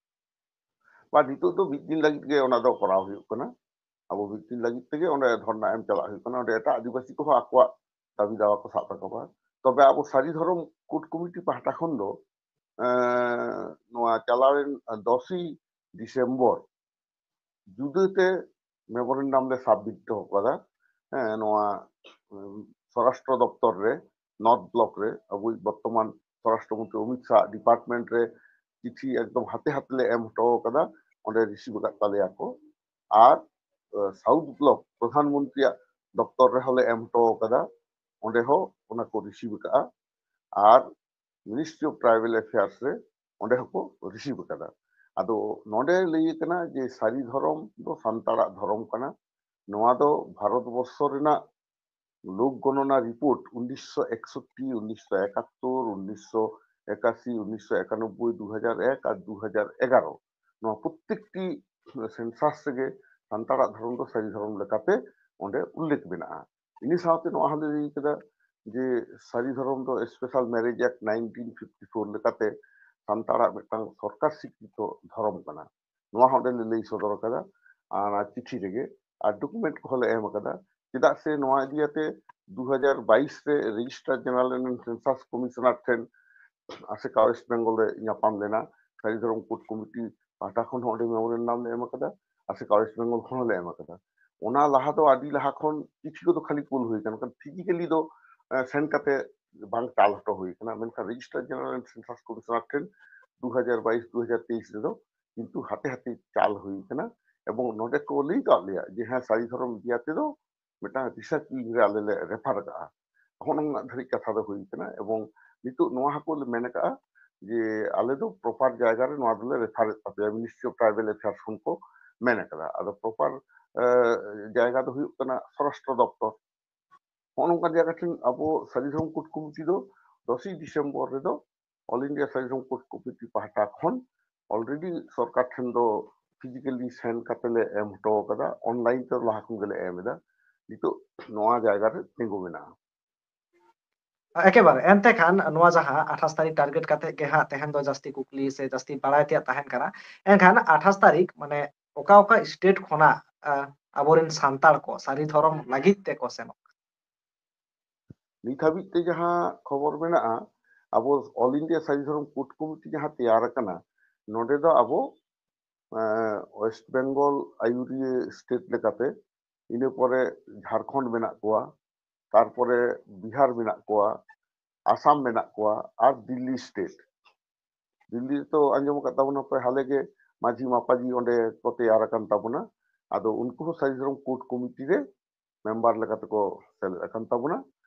ᱵᱟ, ᱱᱤᱛᱚᱜ ᱫᱚ ᱢᱤᱫ ᱫᱤᱱ ᱞᱟᱹᱜᱤᱫ ᱜᱮ ᱚᱱᱟ ᱫᱚ ᱠᱚᱨᱟᱣ ᱦᱩᱭᱩᱜ ᱠᱟᱱᱟ᱾ ᱟᱵᱚ ᱢᱤᱫ ᱫᱤᱱ ᱞᱟᱹᱜᱤᱫ ᱛᱮᱜᱮ ᱚᱸᱰᱮ ᱫᱷᱚᱨᱱᱟ ᱮᱢ ᱪᱟᱞᱟᱜ ᱦᱩᱭᱩᱜ ᱠᱟᱱᱟ᱾ ᱚᱸᱰᱮ ᱮᱴᱟᱜ ᱟᱹᱫᱤᱵᱟᱹᱥᱤ ᱠᱚᱦᱚᱸ ᱟᱠᱚᱣᱟᱜ ᱫᱟᱹᱵᱤ ᱫᱟᱣᱟ ᱠᱚ ᱥᱟᱵ ᱨᱟᱠᱟᱵᱟ᱾ ᱛᱚᱵᱮ ᱟᱵᱚ ᱥᱟᱹᱨᱤ ᱫᱷᱚᱨᱚᱢ ᱠᱳᱰ ᱠᱚᱢᱤᱴᱤ ᱯᱟᱦᱴᱟ ᱠᱷᱚᱱ ᱫᱚ, ᱮᱸ, ᱱᱚᱣᱟ ᱪᱟᱞᱟᱣᱮᱱ ᱫᱚᱥᱮᱭ ᱰᱤᱥᱮᱢᱵᱚᱨ ᱡᱩᱫᱟᱹᱛᱮ ᱢᱮᱢᱳᱨᱮᱱᱰᱟᱢ ᱞᱮ ᱥᱟᱵᱢᱤᱴ ᱦᱚᱴᱚ ᱠᱟᱫᱟ, ᱦᱮᱸ, ᱱᱚᱣᱟ, ᱩᱸ, ᱥᱚᱨᱟᱥᱴᱨᱚ ᱫᱚᱯᱛᱚᱨ ᱨᱮ, ᱱᱚᱨᱛᱷ ᱵᱞᱚᱠ ᱨᱮ, ᱟᱵᱚᱭᱤᱡ ᱵᱚᱨᱛᱚᱢᱟᱱ ᱥᱚᱨᱟᱥᱴᱨᱚ ᱢᱚᱱᱛᱨᱤ ᱚᱢᱤᱛ ᱥᱟᱦ ᱰᱤᱯᱟᱨᱴᱢᱮᱱᱴ ᱨᱮ ᱪᱤᱴᱷᱤ ᱮᱠᱫᱚᱢ ᱦᱟᱛᱮ ᱦᱟᱛᱮ ᱞᱮ ᱮᱢ ᱦᱚᱴᱚ ᱠᱟᱫᱟ, ᱚᱸᱰᱮ ᱨᱤᱥᱤᱵᱷ ᱟᱠᱟᱫ ᱛᱟᱞᱮᱭᱟ ᱠᱚ᱾ ᱟᱨ, ᱮ, ᱥᱟᱣᱩᱛᱷ ᱵᱞᱚᱠ ᱯᱨᱚᱫᱷᱟᱱ ᱢᱚᱱᱛᱨᱤᱭᱟᱜ ᱫᱚᱯᱛᱚᱨ ᱨᱮᱦᱚᱸ ᱞᱮ ᱮᱢ ᱦᱚᱴᱚ ᱠᱟᱫᱟ᱾ ᱚᱸᱰᱮ ᱦᱚᱸ ᱚᱱᱟ ᱠᱚ ᱨᱤᱥᱤᱵᱷ ᱟᱠᱟᱫᱼᱟ᱾ ᱟᱨ Ministry of Tribal Affairs ᱨᱮ ᱚᱸᱰᱮ ᱦᱚᱸᱠᱚ ᱨᱤᱥᱤᱵᱷ ᱟᱠᱟᱫᱟ᱾ ᱟᱫᱚ ᱱᱚᱰᱮ ᱞᱟᱹᱭ ᱠᱟᱱᱟ ᱡᱮ ᱥᱟᱹᱨᱤ ᱫᱷᱚᱨᱚᱢ ᱫᱚ ᱥᱟᱱᱛᱟᱲᱟᱜ ᱫᱷᱚᱨᱚᱢ ᱠᱟᱱᱟ᱾ ᱱᱚᱣᱟ ᱫᱚ ᱵᱷᱟᱨᱚᱛ ᱵᱚᱨᱥᱚ ᱨᱮᱱᱟᱜ ᱞᱳᱠ ᱜᱚᱱᱚᱱᱟ ᱨᱤᱯᱳᱨᱴ ᱩᱱᱤᱥᱥᱚ ᱮᱠᱥᱚᱴᱴᱤ, ᱩᱱᱤᱥᱥᱚ ᱮᱠᱟᱛᱛᱳᱨ, ᱩᱱᱤᱥᱥᱚ ᱮᱠᱟᱥᱤ, ᱩᱱᱤᱥᱥᱚ ᱮᱠᱟᱱᱚᱵᱵᱳᱭ, ᱫᱩ ᱦᱟᱡᱟᱨ ᱮᱠ ᱟᱨ ᱫᱩ ᱦᱟᱡᱟᱨ ᱮᱜᱟᱨᱚ, ᱱᱚᱣᱟ ᱯᱨᱚᱛᱛᱮᱠᱴᱤ ᱥᱮᱱᱥᱟᱥ ᱨᱮᱜᱮ ᱥᱟᱱᱛᱟᱲᱟᱜ ᱫᱷᱚᱨᱚᱢ ᱫᱚ ᱥᱟᱹᱨᱤ ᱫᱷᱚᱨᱚᱢ ᱞᱮᱠᱟᱛᱮ ᱚᱸᱰᱮ ᱩᱞᱞᱮᱠᱷ ᱢᱮᱱᱟᱜᱼᱟ᱾ ᱤᱱᱟᱹ ᱥᱟᱶᱛᱮ ᱱᱚᱣᱟ ᱦᱚᱸᱞᱮ ᱞᱟᱹᱭ ᱠᱮᱫᱟ ᱡᱮ ᱥᱟᱹᱨᱤ ᱫᱷᱚᱨᱚᱢ ᱫᱚ Special Marriage Act nineteen fifty four ᱞᱮᱠᱟᱛᱮ ᱥᱟᱱᱛᱟᱲᱟᱜ ᱢᱤᱫᱴᱟᱝ ᱥᱚᱨᱠᱟᱨ ᱥᱤᱠᱨᱤᱛᱚ ᱫᱷᱚᱨᱚᱢ ᱠᱟᱱᱟ᱾ ᱱᱚᱣᱟ ᱦᱚᱸ ᱚᱸᱰᱮ ᱞᱮ ᱞᱟᱹᱭ ᱥᱚᱫᱚᱨ ᱟᱠᱟᱫᱟ᱾ ᱟᱨ ᱚᱱᱟ ᱪᱤᱴᱷᱤ ᱨᱮᱜᱮ ᱟᱨ ᱰᱚᱠᱩᱢᱮᱱᱴ ᱠᱚᱦᱚᱸ ᱞᱮ ᱮᱢ ᱟᱠᱟᱫᱟ᱾ ᱪᱮᱫᱟᱜ ᱥᱮ ᱱᱚᱣᱟ ᱤᱫᱤ ᱠᱟᱛᱮ ᱫᱩ ᱦᱟᱡᱟᱨ ᱵᱟᱭᱤᱥ ᱨᱮ Registrar General and Census Commissioner ᱴᱷᱮᱱ ᱟᱥᱮᱠᱟ ᱳᱭᱮᱥᱴ ᱵᱮᱝᱜᱚᱞ ᱨᱮ ᱧᱟᱯᱟᱢ ᱞᱮᱱᱟ᱾ ᱥᱟᱹᱨᱤ ᱫᱷᱚᱨᱚᱢ ᱠᱳᱰ ᱠᱚᱢᱤᱴᱤ ᱯᱟᱦᱴᱟ ᱠᱷᱚᱱ ᱦᱚᱸ ᱚᱸᱰᱮ ᱢᱮᱢᱳᱨᱮᱱᱰᱟᱢ ᱞᱮ ᱮᱢ ᱟᱠᱟᱫᱟ, ᱟᱥᱮᱠᱟ ᱳᱭᱮᱥᱴ ᱵᱮᱝᱜᱚᱞ ᱠᱷᱚᱱ ᱦᱚᱸᱞᱮ ᱮᱢ ᱟᱠᱟᱫᱟ᱾ ᱚᱱᱟ ᱞᱟᱦᱟ ᱫᱚ ᱟᱹᱰᱤ ᱞᱟᱦᱟ ᱠᱷᱚᱱ ᱪᱤᱴᱷᱤ ᱠᱚᱫᱚ ᱠᱷᱟᱹᱞᱤ ᱠᱩᱞ ᱦᱩᱭ ᱟᱠᱟᱱᱟ, ᱢᱮᱱᱠᱷᱟᱱ ᱯᱷᱤᱡᱤᱠᱮᱞᱤ ᱫᱚ ᱥᱮᱱ ᱠᱟᱛᱮ ᱵᱟᱝ ᱪᱟᱞ ᱦᱚᱴᱚ ᱦᱩᱭ ᱟᱠᱟᱱᱟ᱾ ᱢᱮᱱᱠᱷᱟᱱ Registrar General and Census Commissioner ᱴᱷᱮᱱ ᱫᱩ ᱦᱟᱡᱟᱨ ᱵᱟᱭᱤᱥ ᱫᱩ ᱦᱟᱡᱟᱨ ᱛᱮᱭᱤᱥ ᱨᱮᱫᱚ ᱠᱤᱱᱛᱩ ᱦᱟᱛᱮ ᱦᱟᱛᱮ ᱪᱟᱞ ᱦᱩᱭ ᱟᱠᱟᱱᱟ᱾ ᱮᱵᱚᱝ ᱱᱚᱰᱮ ᱠᱚ ᱞᱟᱹᱭ ᱠᱟᱜ ᱞᱮᱭᱟ ᱡᱮ ᱦᱮᱸ, ᱥᱟᱹᱨᱤ ᱫᱷᱚᱨᱚᱢ ᱤᱫᱤ ᱠᱟᱛᱮ ᱫᱚ ᱢᱤᱫᱴᱟᱝ ᱨᱤᱥᱟᱨᱪ ᱣᱤᱝ ᱨᱮ ᱟᱞᱮ ᱞᱮ ᱨᱮᱯᱷᱟᱨ ᱠᱟᱜᱼᱟ᱾ ᱦᱚᱸᱜᱼᱚ ᱱᱚᱣᱟ ᱫᱷᱟᱹᱨᱤᱡ ᱠᱟᱛᱷᱟ ᱫᱚ ᱦᱩᱭ ᱠᱟᱱᱟ᱾ ᱮᱵᱚᱝ ᱱᱤᱛᱚᱜ ᱱᱚᱣᱟ ᱦᱚᱸᱠᱚ ᱢᱮᱱ ᱠᱟᱜᱼᱟ ᱡᱮ ᱟᱞᱮ ᱫᱚ ᱯᱨᱚᱯᱟᱨ ᱡᱟᱭᱜᱟ ᱨᱮ ᱱᱚᱣᱟ ᱫᱚᱞᱮ ᱨᱮᱯᱷᱟᱨᱮᱫ ᱛᱟᱯᱮᱭᱟ, Ministry of Tribal Affairs ᱠᱷᱚᱱ ᱠᱚ ᱢᱮᱱ ᱠᱟᱫᱟ᱾ ᱟᱫᱚ ᱯᱨᱚᱯᱟᱨ ᱡᱟᱭᱜᱟ ᱫᱚ ᱦᱩᱭᱩᱜ ᱠᱟᱱᱟ ᱥᱚᱨᱟᱥᱴᱨᱚ ᱫᱚᱯᱛᱚᱨ᱾ ᱦᱚᱸᱜᱼᱚ ᱱᱚᱝᱠᱟᱱ ᱡᱟᱭᱜᱟ ᱴᱷᱮᱱ ᱟᱵᱚ ᱥᱟᱹᱨᱤ ᱫᱷᱚᱨᱚᱢ ᱠᱳᱰ ᱠᱚᱢᱤᱴᱤ ᱫᱚ ᱫᱚᱥᱮᱭ ᱰᱤᱥᱮᱢᱵᱚᱨ ᱨᱮᱫᱚ All India ᱥᱟᱹᱨᱤ ᱫᱷᱚᱨᱚᱢ ᱠᱳᱰ ᱠᱚᱢᱤᱴᱤ ᱯᱟᱦᱴᱟ ᱠᱷᱚᱱ already ᱥᱚᱨᱠᱟᱨ ᱴᱷᱮᱱ ᱫᱚ ᱯᱷᱤᱡᱤᱠᱮᱞᱤ ᱥᱮᱱ ᱠᱟᱛᱮ ᱞᱮ ᱮᱢ ᱦᱚᱴᱚ ᱠᱟᱫᱟ, ᱚᱱᱞᱟᱭᱤᱱ ᱛᱮ ᱞᱟᱦᱟ ᱠᱷᱚᱱ ᱜᱮᱞᱮ ᱮᱢ ᱮᱫᱟ᱾ ᱱᱤᱛᱚᱜ ᱱᱚᱣᱟ ᱡᱟᱭᱜᱟ ᱨᱮ ᱛᱤᱸᱜᱩ ᱢᱮᱱᱟᱜᱼᱟ᱾ ᱮᱠᱮᱵᱟᱨᱮ᱾ ᱮᱱᱛᱮ ᱠᱷᱟᱱ ᱱᱚᱣᱟ ᱡᱟᱦᱟᱸ ᱟᱴᱷᱟᱥ ᱛᱟᱹᱨᱤᱠᱷ ᱴᱟᱨᱜᱮᱴ ᱠᱟᱛᱮ ᱜᱮ ᱦᱟᱸᱜ ᱛᱮᱦᱮᱧ ᱫᱚ ᱡᱟᱹᱥᱛᱤ ᱠᱩᱠᱞᱤ ᱥᱮ ᱡᱟᱹᱥᱛᱤ ᱵᱟᱲᱟᱭ ᱛᱮᱭᱟᱜ ᱛᱟᱦᱮᱱ ᱠᱟᱱᱟ, ᱮᱱᱠᱷᱟᱱ ᱟᱴᱷᱟᱥ ᱛᱟᱹᱨᱤᱠᱷ ᱢᱟᱱᱮ ᱚᱠᱟ ᱚᱠᱟ ᱥᱴᱮᱴ ᱠᱷᱚᱱᱟᱜ ᱟᱵᱚᱨᱮᱱ ᱥᱟᱱᱛᱟᱲ ᱠᱚ ᱥᱟᱹᱨᱤ ᱫᱷᱚᱨᱚᱢ ᱞᱟᱹᱜᱤᱫ ᱛᱮᱠᱚ ᱥᱮᱱᱚᱜ ᱠᱟᱱᱟ? ᱱᱤᱛ ᱦᱟᱹᱵᱤᱡ ᱛᱮ ᱡᱟᱦᱟᱸ ᱠᱷᱚᱵᱚᱨ ᱢᱮᱱᱟᱜᱼᱟ, ᱟᱵᱚ All India ᱥᱟᱹᱨᱤ ᱫᱷᱚᱨᱚᱢ ᱠᱳᱰ ᱠᱚᱢᱤᱴᱤ ᱡᱟᱦᱟᱸ ᱛᱮᱭᱟᱨ ᱟᱠᱟᱱᱟ, ᱱᱚᱰᱮ ᱫᱚ ᱟᱵᱚ ᱳᱭᱮᱥᱴ ᱵᱮᱝᱜᱚᱞ ᱟᱭᱩᱨᱤᱭᱟᱹ ᱥᱴᱮᱴ ᱞᱮᱠᱟᱛᱮ, ᱤᱱᱟᱹ ᱯᱚᱨᱮ ᱡᱷᱟᱲᱠᱷᱚᱸᱰ ᱢᱮᱱᱟᱜ ᱠᱚᱣᱟ, ᱛᱟᱨᱯᱚᱨᱮ ᱵᱤᱦᱟᱨ ᱢᱮᱱᱟᱜ ᱠᱚᱣᱟ, ᱟᱥᱟᱢ ᱢᱮᱱᱟᱜ ᱠᱚᱣᱟ, ᱟᱨ ᱫᱤᱞᱞᱤ ᱥᱴᱮᱴ᱾ ᱫᱤᱞᱞᱤ ᱨᱮᱛᱚ ᱟᱸᱡᱚᱢ ᱟᱠᱟᱫ ᱛᱟᱵᱚᱱᱟ ᱯᱮ, ᱦᱟᱞᱮ ᱜᱮ ᱢᱟᱹᱡᱷᱤ ᱢᱟᱯᱟᱡᱷᱤ ᱚᱸᱰᱮ ᱠᱚ ᱛᱮᱭᱟᱨ ᱟᱠᱟᱱ ᱛᱟᱵᱚᱱᱟ᱾ ᱟᱫᱚ ᱩᱱᱠᱩ ᱦᱚᱸ ᱥᱟᱹᱨᱤ ᱫᱷᱚᱨᱚᱢ ᱠᱳᱰ ᱠᱚᱢᱤᱴᱤ ᱨᱮ ᱢᱮᱢᱵᱟᱨ ᱞᱮᱠᱟ ᱛᱮᱠᱚ ᱥᱮᱞᱮᱫ ᱟᱠᱟᱱ ᱛᱟᱵᱚᱱᱟ᱾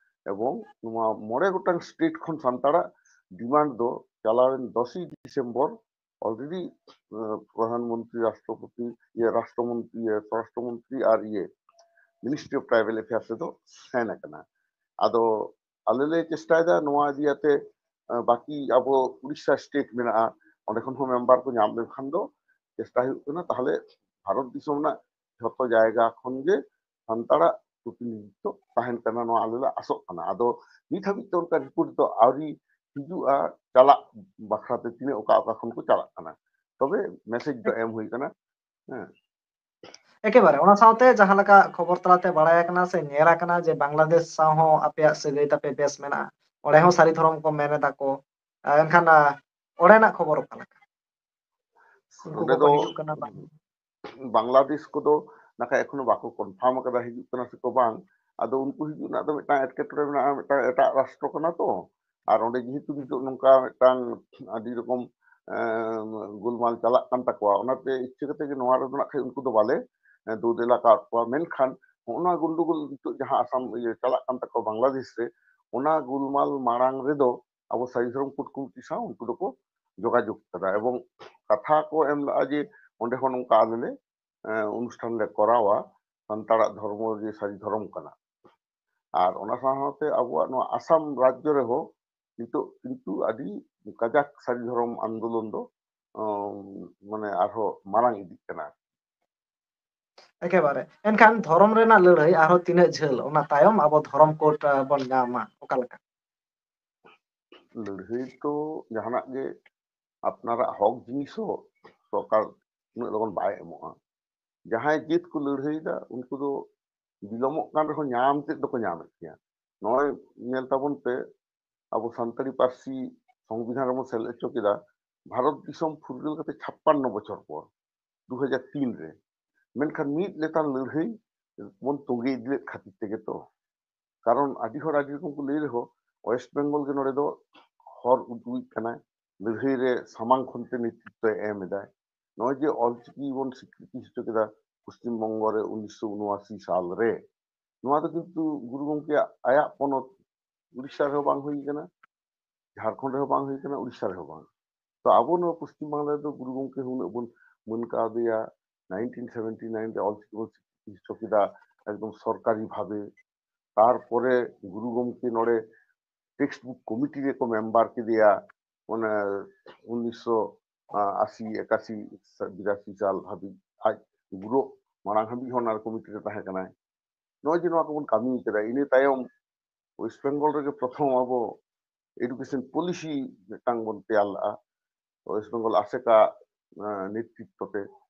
ᱮᱵᱚᱝ ᱱᱚᱣᱟ ᱢᱚᱬᱮ ᱜᱚᱴᱟᱝ ᱥᱴᱮᱴ ᱠᱷᱚᱱ ᱥᱟᱱᱛᱟᱲᱟᱜ ᱰᱤᱢᱟᱱᱰ ᱫᱚ ᱪᱟᱞᱟᱣᱮᱱ ᱫᱚᱥᱮᱭ ᱰᱤᱥᱮᱢᱵᱚᱨ already ᱯᱨᱚᱫᱷᱟᱱ ᱢᱚᱱᱛᱨᱤ, ᱨᱟᱥᱴᱨᱚᱯᱚᱛᱤ, ᱤᱭᱟᱹ, ᱨᱟᱥᱴᱨᱚ ᱢᱚᱱᱛᱨᱤ, ᱤᱭᱟᱹ, ᱥᱚᱨᱟᱥᱴᱨᱚ ᱢᱚᱱᱛᱨᱤ ᱟᱨ ᱤᱭᱟᱹ ᱢᱤᱱᱤᱥᱴᱨᱤ ᱚᱯᱷ ᱴᱨᱟᱭᱵᱟᱞ ᱮᱯᱷᱮᱭᱟᱨᱥ ᱨᱮᱫᱚ ᱥᱮᱱ ᱟᱠᱟᱱᱟ᱾ ᱟᱫᱚ ᱟᱞᱮ ᱞᱮ ᱪᱮᱥᱴᱟᱭᱮᱫᱟ ᱱᱚᱣᱟ ᱤᱫᱤ ᱟᱛᱮ, ᱟᱸ, ᱵᱟᱹᱠᱤ ᱟᱵᱚ ᱩᱲᱤᱥᱥᱟ ᱥᱴᱮᱴ ᱢᱮᱱᱟᱜᱼᱟ, ᱚᱸᱰᱮ ᱠᱷᱚᱱ ᱦᱚᱸ ᱢᱮᱢᱵᱟᱨ ᱠᱚ ᱧᱟᱢ ᱞᱮᱱᱠᱷᱟᱱ ᱫᱚ ᱪᱮᱥᱴᱟ ᱦᱩᱭᱩᱜ ᱠᱟᱱᱟ ᱛᱟᱦᱚᱞᱮ ᱵᱷᱟᱨᱚᱛ ᱫᱤᱥᱚᱢ ᱨᱮᱱᱟᱜ ᱡᱷᱚᱛᱚ ᱡᱟᱭᱜᱟ ᱠᱷᱚᱱ ᱜᱮ ᱥᱟᱱᱛᱟᱲᱟᱜ ᱯᱨᱚᱛᱤᱱᱤᱫᱷᱤᱛᱛᱚ ᱛᱟᱦᱮᱱ ᱠᱟᱱᱟ, ᱱᱚᱣᱟ ᱟᱞᱮ ᱞᱮ ᱟᱥᱚᱜ ᱠᱟᱱᱟ᱾ ᱟᱫᱚ ᱱᱤᱛ ᱦᱟᱹᱵᱤᱡ ᱛᱮ ᱚᱱᱠᱟ ᱨᱤᱯᱳᱨᱴ ᱫᱚ ᱟᱹᱣᱨᱤ ᱦᱤᱡᱩᱜᱼᱟ, ᱪᱟᱞᱟᱜ ᱵᱟᱠᱷᱨᱟ ᱛᱮ ᱛᱤᱱᱟᱹᱜ ᱚᱠᱟ ᱚᱠᱟ ᱠᱷᱚᱱ ᱠᱚ ᱪᱟᱞᱟᱜ ᱠᱟᱱᱟ, ᱛᱚᱵᱮ ᱢᱮᱥᱮᱡᱽ ᱫᱚ ᱮᱢ ᱦᱩᱭ ᱠᱟᱱᱟ᱾ ᱦᱮᱸ᱾ ᱮᱠᱮᱵᱟᱨᱮ, ᱚᱱᱟ ᱥᱟᱶᱛᱮ ᱡᱟᱦᱟᱸ ᱞᱮᱠᱟ ᱠᱷᱚᱵᱚᱨ ᱛᱟᱞᱟᱛᱮ ᱵᱟᱲᱟᱭ ᱟᱠᱟᱱᱟ ᱥᱮ ᱧᱮᱞ ᱟᱠᱟᱱᱟ ᱡᱮ ᱵᱟᱝᱞᱟᱫᱮᱥ ᱥᱟᱶ ᱦᱚᱸ ᱟᱯᱮᱭᱟᱜ ᱥᱟᱹᱜᱟᱹᱭ ᱛᱟᱯᱮ ᱵᱮᱥ ᱢᱮᱱᱟᱜᱼᱟ, ᱚᱸᱰᱮ ᱦᱚᱸ ᱥᱟᱹᱨᱤ ᱫᱷᱚᱨᱚᱢ ᱠᱚ ᱢᱮᱱ ᱮᱫᱟ ᱠᱚ᱾ ᱟᱨ ᱮᱱᱠᱷᱟᱱ, ᱟ, ᱚᱸᱰᱮᱱᱟᱜ ᱠᱷᱚᱵᱚᱨ ᱚᱠᱟ ᱞᱮᱠᱟ? ᱩᱱᱠᱩ ᱚᱸᱰᱮ ᱠᱚᱠᱚ ᱫᱚ ᱦᱤᱡᱩᱜ ᱠᱟᱱᱟ ᱵᱟᱝ? ᱵᱟᱝᱞᱟᱫᱮᱥ ᱠᱚᱫᱚ ᱱᱟᱠᱷᱟᱡ ᱮᱠᱷᱚᱱᱳ ᱵᱟᱠᱚ ᱠᱚᱱᱯᱷᱟᱨᱢ ᱟᱠᱟᱫᱟ ᱦᱤᱡᱩᱜ ᱠᱟᱱᱟ ᱥᱮᱠᱚ ᱵᱟᱝ᱾ ᱟᱫᱚ ᱩᱱᱠᱩ ᱦᱤᱡᱩᱜ ᱨᱮᱱᱟᱜ ᱫᱚ ᱢᱤᱫᱴᱟᱝ ᱮᱴᱠᱮᱴᱚᱬᱮ ᱢᱮᱱᱟᱜᱼᱟ, ᱢᱤᱫᱴᱟᱝ ᱮᱴᱟᱜ ᱨᱟᱥᱴᱨᱚ ᱠᱟᱱᱟ ᱛᱚ᱾ ᱟᱨ ᱚᱸᱰᱮ ᱡᱮᱦᱮᱛᱩ ᱱᱤᱛᱚᱜ ᱱᱚᱝᱠᱟ ᱢᱤᱫᱴᱟᱝ ᱟᱹᱰᱤ ᱨᱚᱠᱚᱢ, ᱮᱸ, ᱜᱳᱞᱢᱟᱞ ᱪᱟᱞᱟᱜ ᱠᱟᱱ ᱛᱟᱠᱚᱣᱟ, ᱚᱱᱟᱛᱮ ᱤᱪᱪᱷᱟᱹ ᱠᱟᱛᱮ ᱜᱮ ᱱᱚᱣᱟ ᱨᱮᱫᱚ ᱱᱟᱜ ᱠᱷᱟᱡ ᱩᱱᱠᱩ ᱫᱚ ᱵᱟᱞᱮ, ᱮᱸ, ᱫᱳ ᱫᱮᱞᱟ ᱠᱟᱜ ᱠᱚᱣᱟ᱾ ᱢᱮᱱᱠᱷᱟᱱ ᱦᱚᱸᱜᱼᱚ ᱱᱚᱣᱟ ᱜᱚᱱᱰᱳᱜᱳᱞ ᱱᱤᱛᱚᱜ ᱡᱟᱦᱟᱸ ᱟᱥᱟᱢ ᱤᱭᱟᱹ ᱪᱟᱞᱟᱜ ᱠᱟᱱ ᱛᱟᱠᱚᱣᱟ ᱵᱟᱝᱞᱟᱫᱮᱥ ᱨᱮ, ᱚᱱᱟ ᱜᱳᱞᱢᱟᱞ ᱢᱟᱲᱟᱝ ᱨᱮᱫᱚ ᱟᱵᱚ ᱥᱟᱹᱨᱤ ᱫᱷᱚᱨᱚᱢ ᱠᱳᱰ ᱠᱚᱢᱤᱴᱤ ᱥᱟᱶ ᱩᱱᱠᱩ ᱫᱚᱠᱚ ᱡᱳᱜᱟᱡᱳᱜᱽ ᱠᱟᱫᱟ ᱮᱵᱚᱝ ᱠᱟᱛᱷᱟ ᱠᱚ ᱮᱢ ᱞᱟᱜᱼᱟ ᱡᱮ ᱚᱸᱰᱮ ᱦᱚᱸ ᱱᱚᱝᱠᱟ ᱟᱞᱮ ᱞᱮ, ᱮᱸ, ᱚᱱᱩᱥᱴᱷᱟᱱ ᱞᱮ ᱠᱚᱨᱟᱣᱟ, ᱥᱟᱱᱛᱟᱲᱟᱜ ᱫᱷᱚᱨᱢᱚ ᱡᱮ ᱥᱟᱹᱨᱤ ᱫᱷᱚᱨᱚᱢ ᱠᱟᱱᱟ᱾ ᱟᱨ ᱚᱱᱟ ᱥᱟᱶ ᱥᱟᱶᱛᱮ ᱟᱵᱚᱣᱟᱜ ᱱᱚᱣᱟ ᱟᱥᱟᱢ ᱨᱟᱡᱽᱡᱚ ᱨᱮᱦᱚᱸ ᱱᱤᱛᱚᱜ ᱠᱤᱱᱛᱩ ᱟᱹᱰᱤ ᱠᱟᱡᱟᱠ ᱥᱟᱹᱨᱤ ᱫᱷᱚᱨᱚᱢ ᱟᱱᱫᱳᱞᱚᱱ ᱫᱚ, ᱚᱸ, ᱢᱟᱱᱮ ᱟᱨᱦᱚᱸ ᱢᱟᱨᱟᱝ ᱤᱫᱤᱜ ᱠᱟᱱᱟ᱾ ᱮᱠᱮᱵᱟᱨᱮ᱾ ᱮᱱᱠᱷᱟᱱ ᱫᱷᱚᱨᱚᱢ ᱨᱮᱱᱟᱜ ᱞᱟᱹᱲᱦᱟᱹᱭ ᱟᱨᱦᱚᱸ ᱛᱤᱱᱟᱹᱜ ᱡᱷᱟᱹᱞ, ᱚᱱᱟ ᱛᱟᱭᱚᱢ ᱟᱵᱚ ᱫᱷᱚᱨᱚᱢ ᱠᱳᱰ, ᱟ, ᱵᱚᱱ ᱧᱟᱢᱟ, ᱚᱠᱟ ᱞᱮᱠᱟ? ᱞᱟᱹᱲᱦᱟᱹᱭ ᱫᱚ ᱡᱟᱦᱟᱱᱟᱜ ᱜᱮ ᱟᱯᱱᱟᱨᱟᱜ ᱦᱚᱠ ᱡᱤᱱᱤᱥ ᱦᱚᱸ ᱥᱚᱨᱠᱟᱨ ᱩᱱᱟᱹᱜ ᱞᱚᱜᱚᱱ ᱵᱟᱭ ᱮᱢᱚᱜᱼᱟ᱾ ᱡᱟᱦᱟᱸᱭ ᱡᱟᱹᱛ ᱠᱚ ᱞᱟᱹᱲᱦᱟᱹᱭᱮᱫᱟ ᱩᱱᱠᱩ ᱫᱚ ᱵᱤᱞᱚᱢᱚᱜ ᱠᱟᱱ ᱨᱮᱦᱚᱸ ᱧᱟᱢ ᱛᱮᱫ ᱫᱚᱠᱚ ᱧᱟᱢᱮᱫ ᱜᱮᱭᱟ᱾ ᱱᱚᱜᱼᱚᱭ ᱧᱮᱞ ᱛᱟᱵᱚᱱ ᱯᱮ, ᱟᱵᱚ ᱥᱟᱱᱛᱟᱲᱤ ᱯᱟᱹᱨᱥᱤ ᱥᱚᱝᱵᱤᱫᱷᱟᱱ ᱨᱮᱵᱚᱱ ᱥᱮᱞᱮᱫ ᱦᱚᱪᱚ ᱠᱮᱫᱟ ᱵᱷᱟᱨᱚᱛ ᱫᱤᱥᱚᱢ ᱯᱷᱩᱨᱜᱟᱹᱞ ᱠᱟᱛᱮ ᱪᱷᱟᱯᱯᱟᱱᱱᱚ ᱵᱚᱪᱷᱚᱨ ᱯᱚᱨ, ᱫᱩ ᱦᱟᱡᱟᱨ ᱛᱤᱱ ᱨᱮ᱾ ᱢᱮᱱᱠᱷᱟᱱ ᱢᱤᱫ ᱞᱮᱛᱟᱲ ᱞᱟᱹᱲᱦᱟᱹᱭ ᱵᱚᱱ ᱛᱚᱸᱜᱮ ᱤᱫᱤ ᱞᱮᱫ ᱠᱷᱟᱹᱛᱤᱨ ᱛᱮᱜᱮ ᱛᱚ᱾ ᱠᱟᱨᱚᱱ ᱟᱹᱰᱤ ᱦᱚᱲ ᱟᱹᱰᱤ ᱨᱚᱠᱚᱢ ᱠᱚ ᱞᱟᱹᱭ ᱨᱮᱦᱚᱸ ᱳᱭᱮᱥᱴ ᱵᱮᱝᱜᱚᱞ ᱜᱮ ᱱᱚᱰᱮ ᱫᱚ ᱦᱚᱨ ᱩᱫᱩᱜᱤᱡ ᱠᱟᱱᱟᱭ, ᱞᱟᱹᱲᱦᱟᱹᱭ ᱨᱮ ᱥᱟᱢᱟᱝ ᱠᱷᱚᱱ ᱛᱮ ᱱᱮᱛᱨᱤᱛᱵᱚᱭ ᱮᱢ ᱮᱫᱟᱭ᱾ ᱱᱚᱜᱼᱚᱭ ᱡᱮ ᱚᱞᱪᱤᱠᱤ ᱵᱚᱱ ᱥᱤᱠᱨᱤᱛᱤ ᱦᱚᱪᱚ ᱠᱮᱫᱟ ᱯᱚᱥᱪᱤᱢ ᱵᱚᱝᱜᱚ ᱨᱮ ᱩᱱᱤᱥᱥᱚ ᱩᱱᱚᱟᱥᱤ ᱥᱟᱞ ᱨᱮ, ᱱᱚᱣᱟ ᱫᱚ ᱠᱤᱱᱛᱩ ᱜᱩᱨᱩ ᱜᱚᱢᱠᱮᱭᱟᱜ ᱟᱭᱟᱜ ᱯᱚᱱᱚᱛ ᱩᱲᱤᱥᱥᱟ ᱨᱮᱦᱚᱸ ᱵᱟᱝ ᱦᱩᱭ ᱠᱟᱱᱟ, ᱡᱷᱟᱲᱠᱷᱚᱸᱰ ᱨᱮᱦᱚᱸ ᱵᱟᱝ ᱦᱩᱭ ᱠᱟᱱᱟ, ᱩᱲᱤᱥᱥᱟ ᱨᱮᱦᱚᱸ ᱵᱟᱝ᱾ ᱛᱚ ᱟᱵᱚ ᱱᱚᱣᱟ ᱯᱚᱥᱪᱤᱢ ᱵᱟᱝᱞᱟ ᱨᱮᱫᱚ ᱜᱩᱨᱩ ᱜᱚᱢᱠᱮ ᱩᱱᱟᱹᱜ ᱵᱚᱱ ᱢᱟᱹᱱ ᱠᱟᱣᱫᱮᱭᱟ᱾ ᱱᱟᱭᱤᱱᱴᱤᱱ ᱥᱮᱵᱷᱮᱱᱴᱤ ᱱᱟᱭᱤᱱ ᱨᱮ ᱚᱞᱪᱤᱠᱤ ᱵᱚᱱ ᱥᱤᱠᱷᱨᱤᱛᱤ ᱦᱚᱪᱚ ᱠᱮᱫᱟ ᱮᱠᱫᱚᱢ ᱥᱚᱨᱠᱟᱨᱤ ᱵᱷᱟᱵᱮ᱾ ᱛᱟᱨᱯᱚᱨᱮ ᱜᱩᱨᱩ ᱜᱚᱢᱠᱮ ᱱᱚᱰᱮ ᱴᱮᱠᱥᱴ ᱵᱩᱠ ᱠᱚᱢᱤᱴᱤ ᱨᱮᱠᱚ ᱢᱮᱢᱵᱟᱨ ᱠᱮᱫᱮᱭᱟ᱾ ᱚᱱᱮ ᱩᱱᱤᱥᱥᱚ ᱟᱥᱤ ᱮᱠᱟᱥᱤ ᱵᱤᱨᱟᱥᱤ ᱥᱟᱞ ᱦᱟᱹᱵᱤᱡ ᱟᱡ ᱜᱩᱨᱩ ᱢᱟᱲᱟᱝ ᱦᱟᱹᱵᱤᱡ ᱦᱚᱸ ᱚᱱᱟ ᱠᱚᱢᱤᱴᱤ ᱨᱮ ᱛᱟᱦᱮᱸ ᱠᱟᱱᱟᱭ᱾ ᱱᱚᱜᱼᱚᱭ ᱡᱮ ᱱᱚᱣᱟ ᱠᱚᱵᱚᱱ ᱠᱟᱹᱢᱤ ᱠᱮᱫᱟ, ᱤᱱᱟᱹ ᱛᱟᱭᱚᱢ ᱳᱭᱮᱥᱴ ᱵᱮᱝᱜᱚᱞ ᱨᱮᱜᱮ ᱯᱨᱚᱛᱷᱚᱢ ᱟᱵᱚ ᱮᱰᱩᱠᱮᱥᱚᱱ ᱯᱚᱞᱤᱥᱤ ᱢᱤᱫᱴᱟᱝ ᱵᱚᱱ ᱛᱮᱭᱟᱨ ᱞᱟᱜᱼᱟ᱾ ᱳᱭᱮᱥᱴ ᱵᱮᱝᱜᱚᱞ ᱟᱥᱮᱠᱟ, ᱟᱸ, ᱱᱮᱛᱨᱤᱛᱵ ᱛᱮ,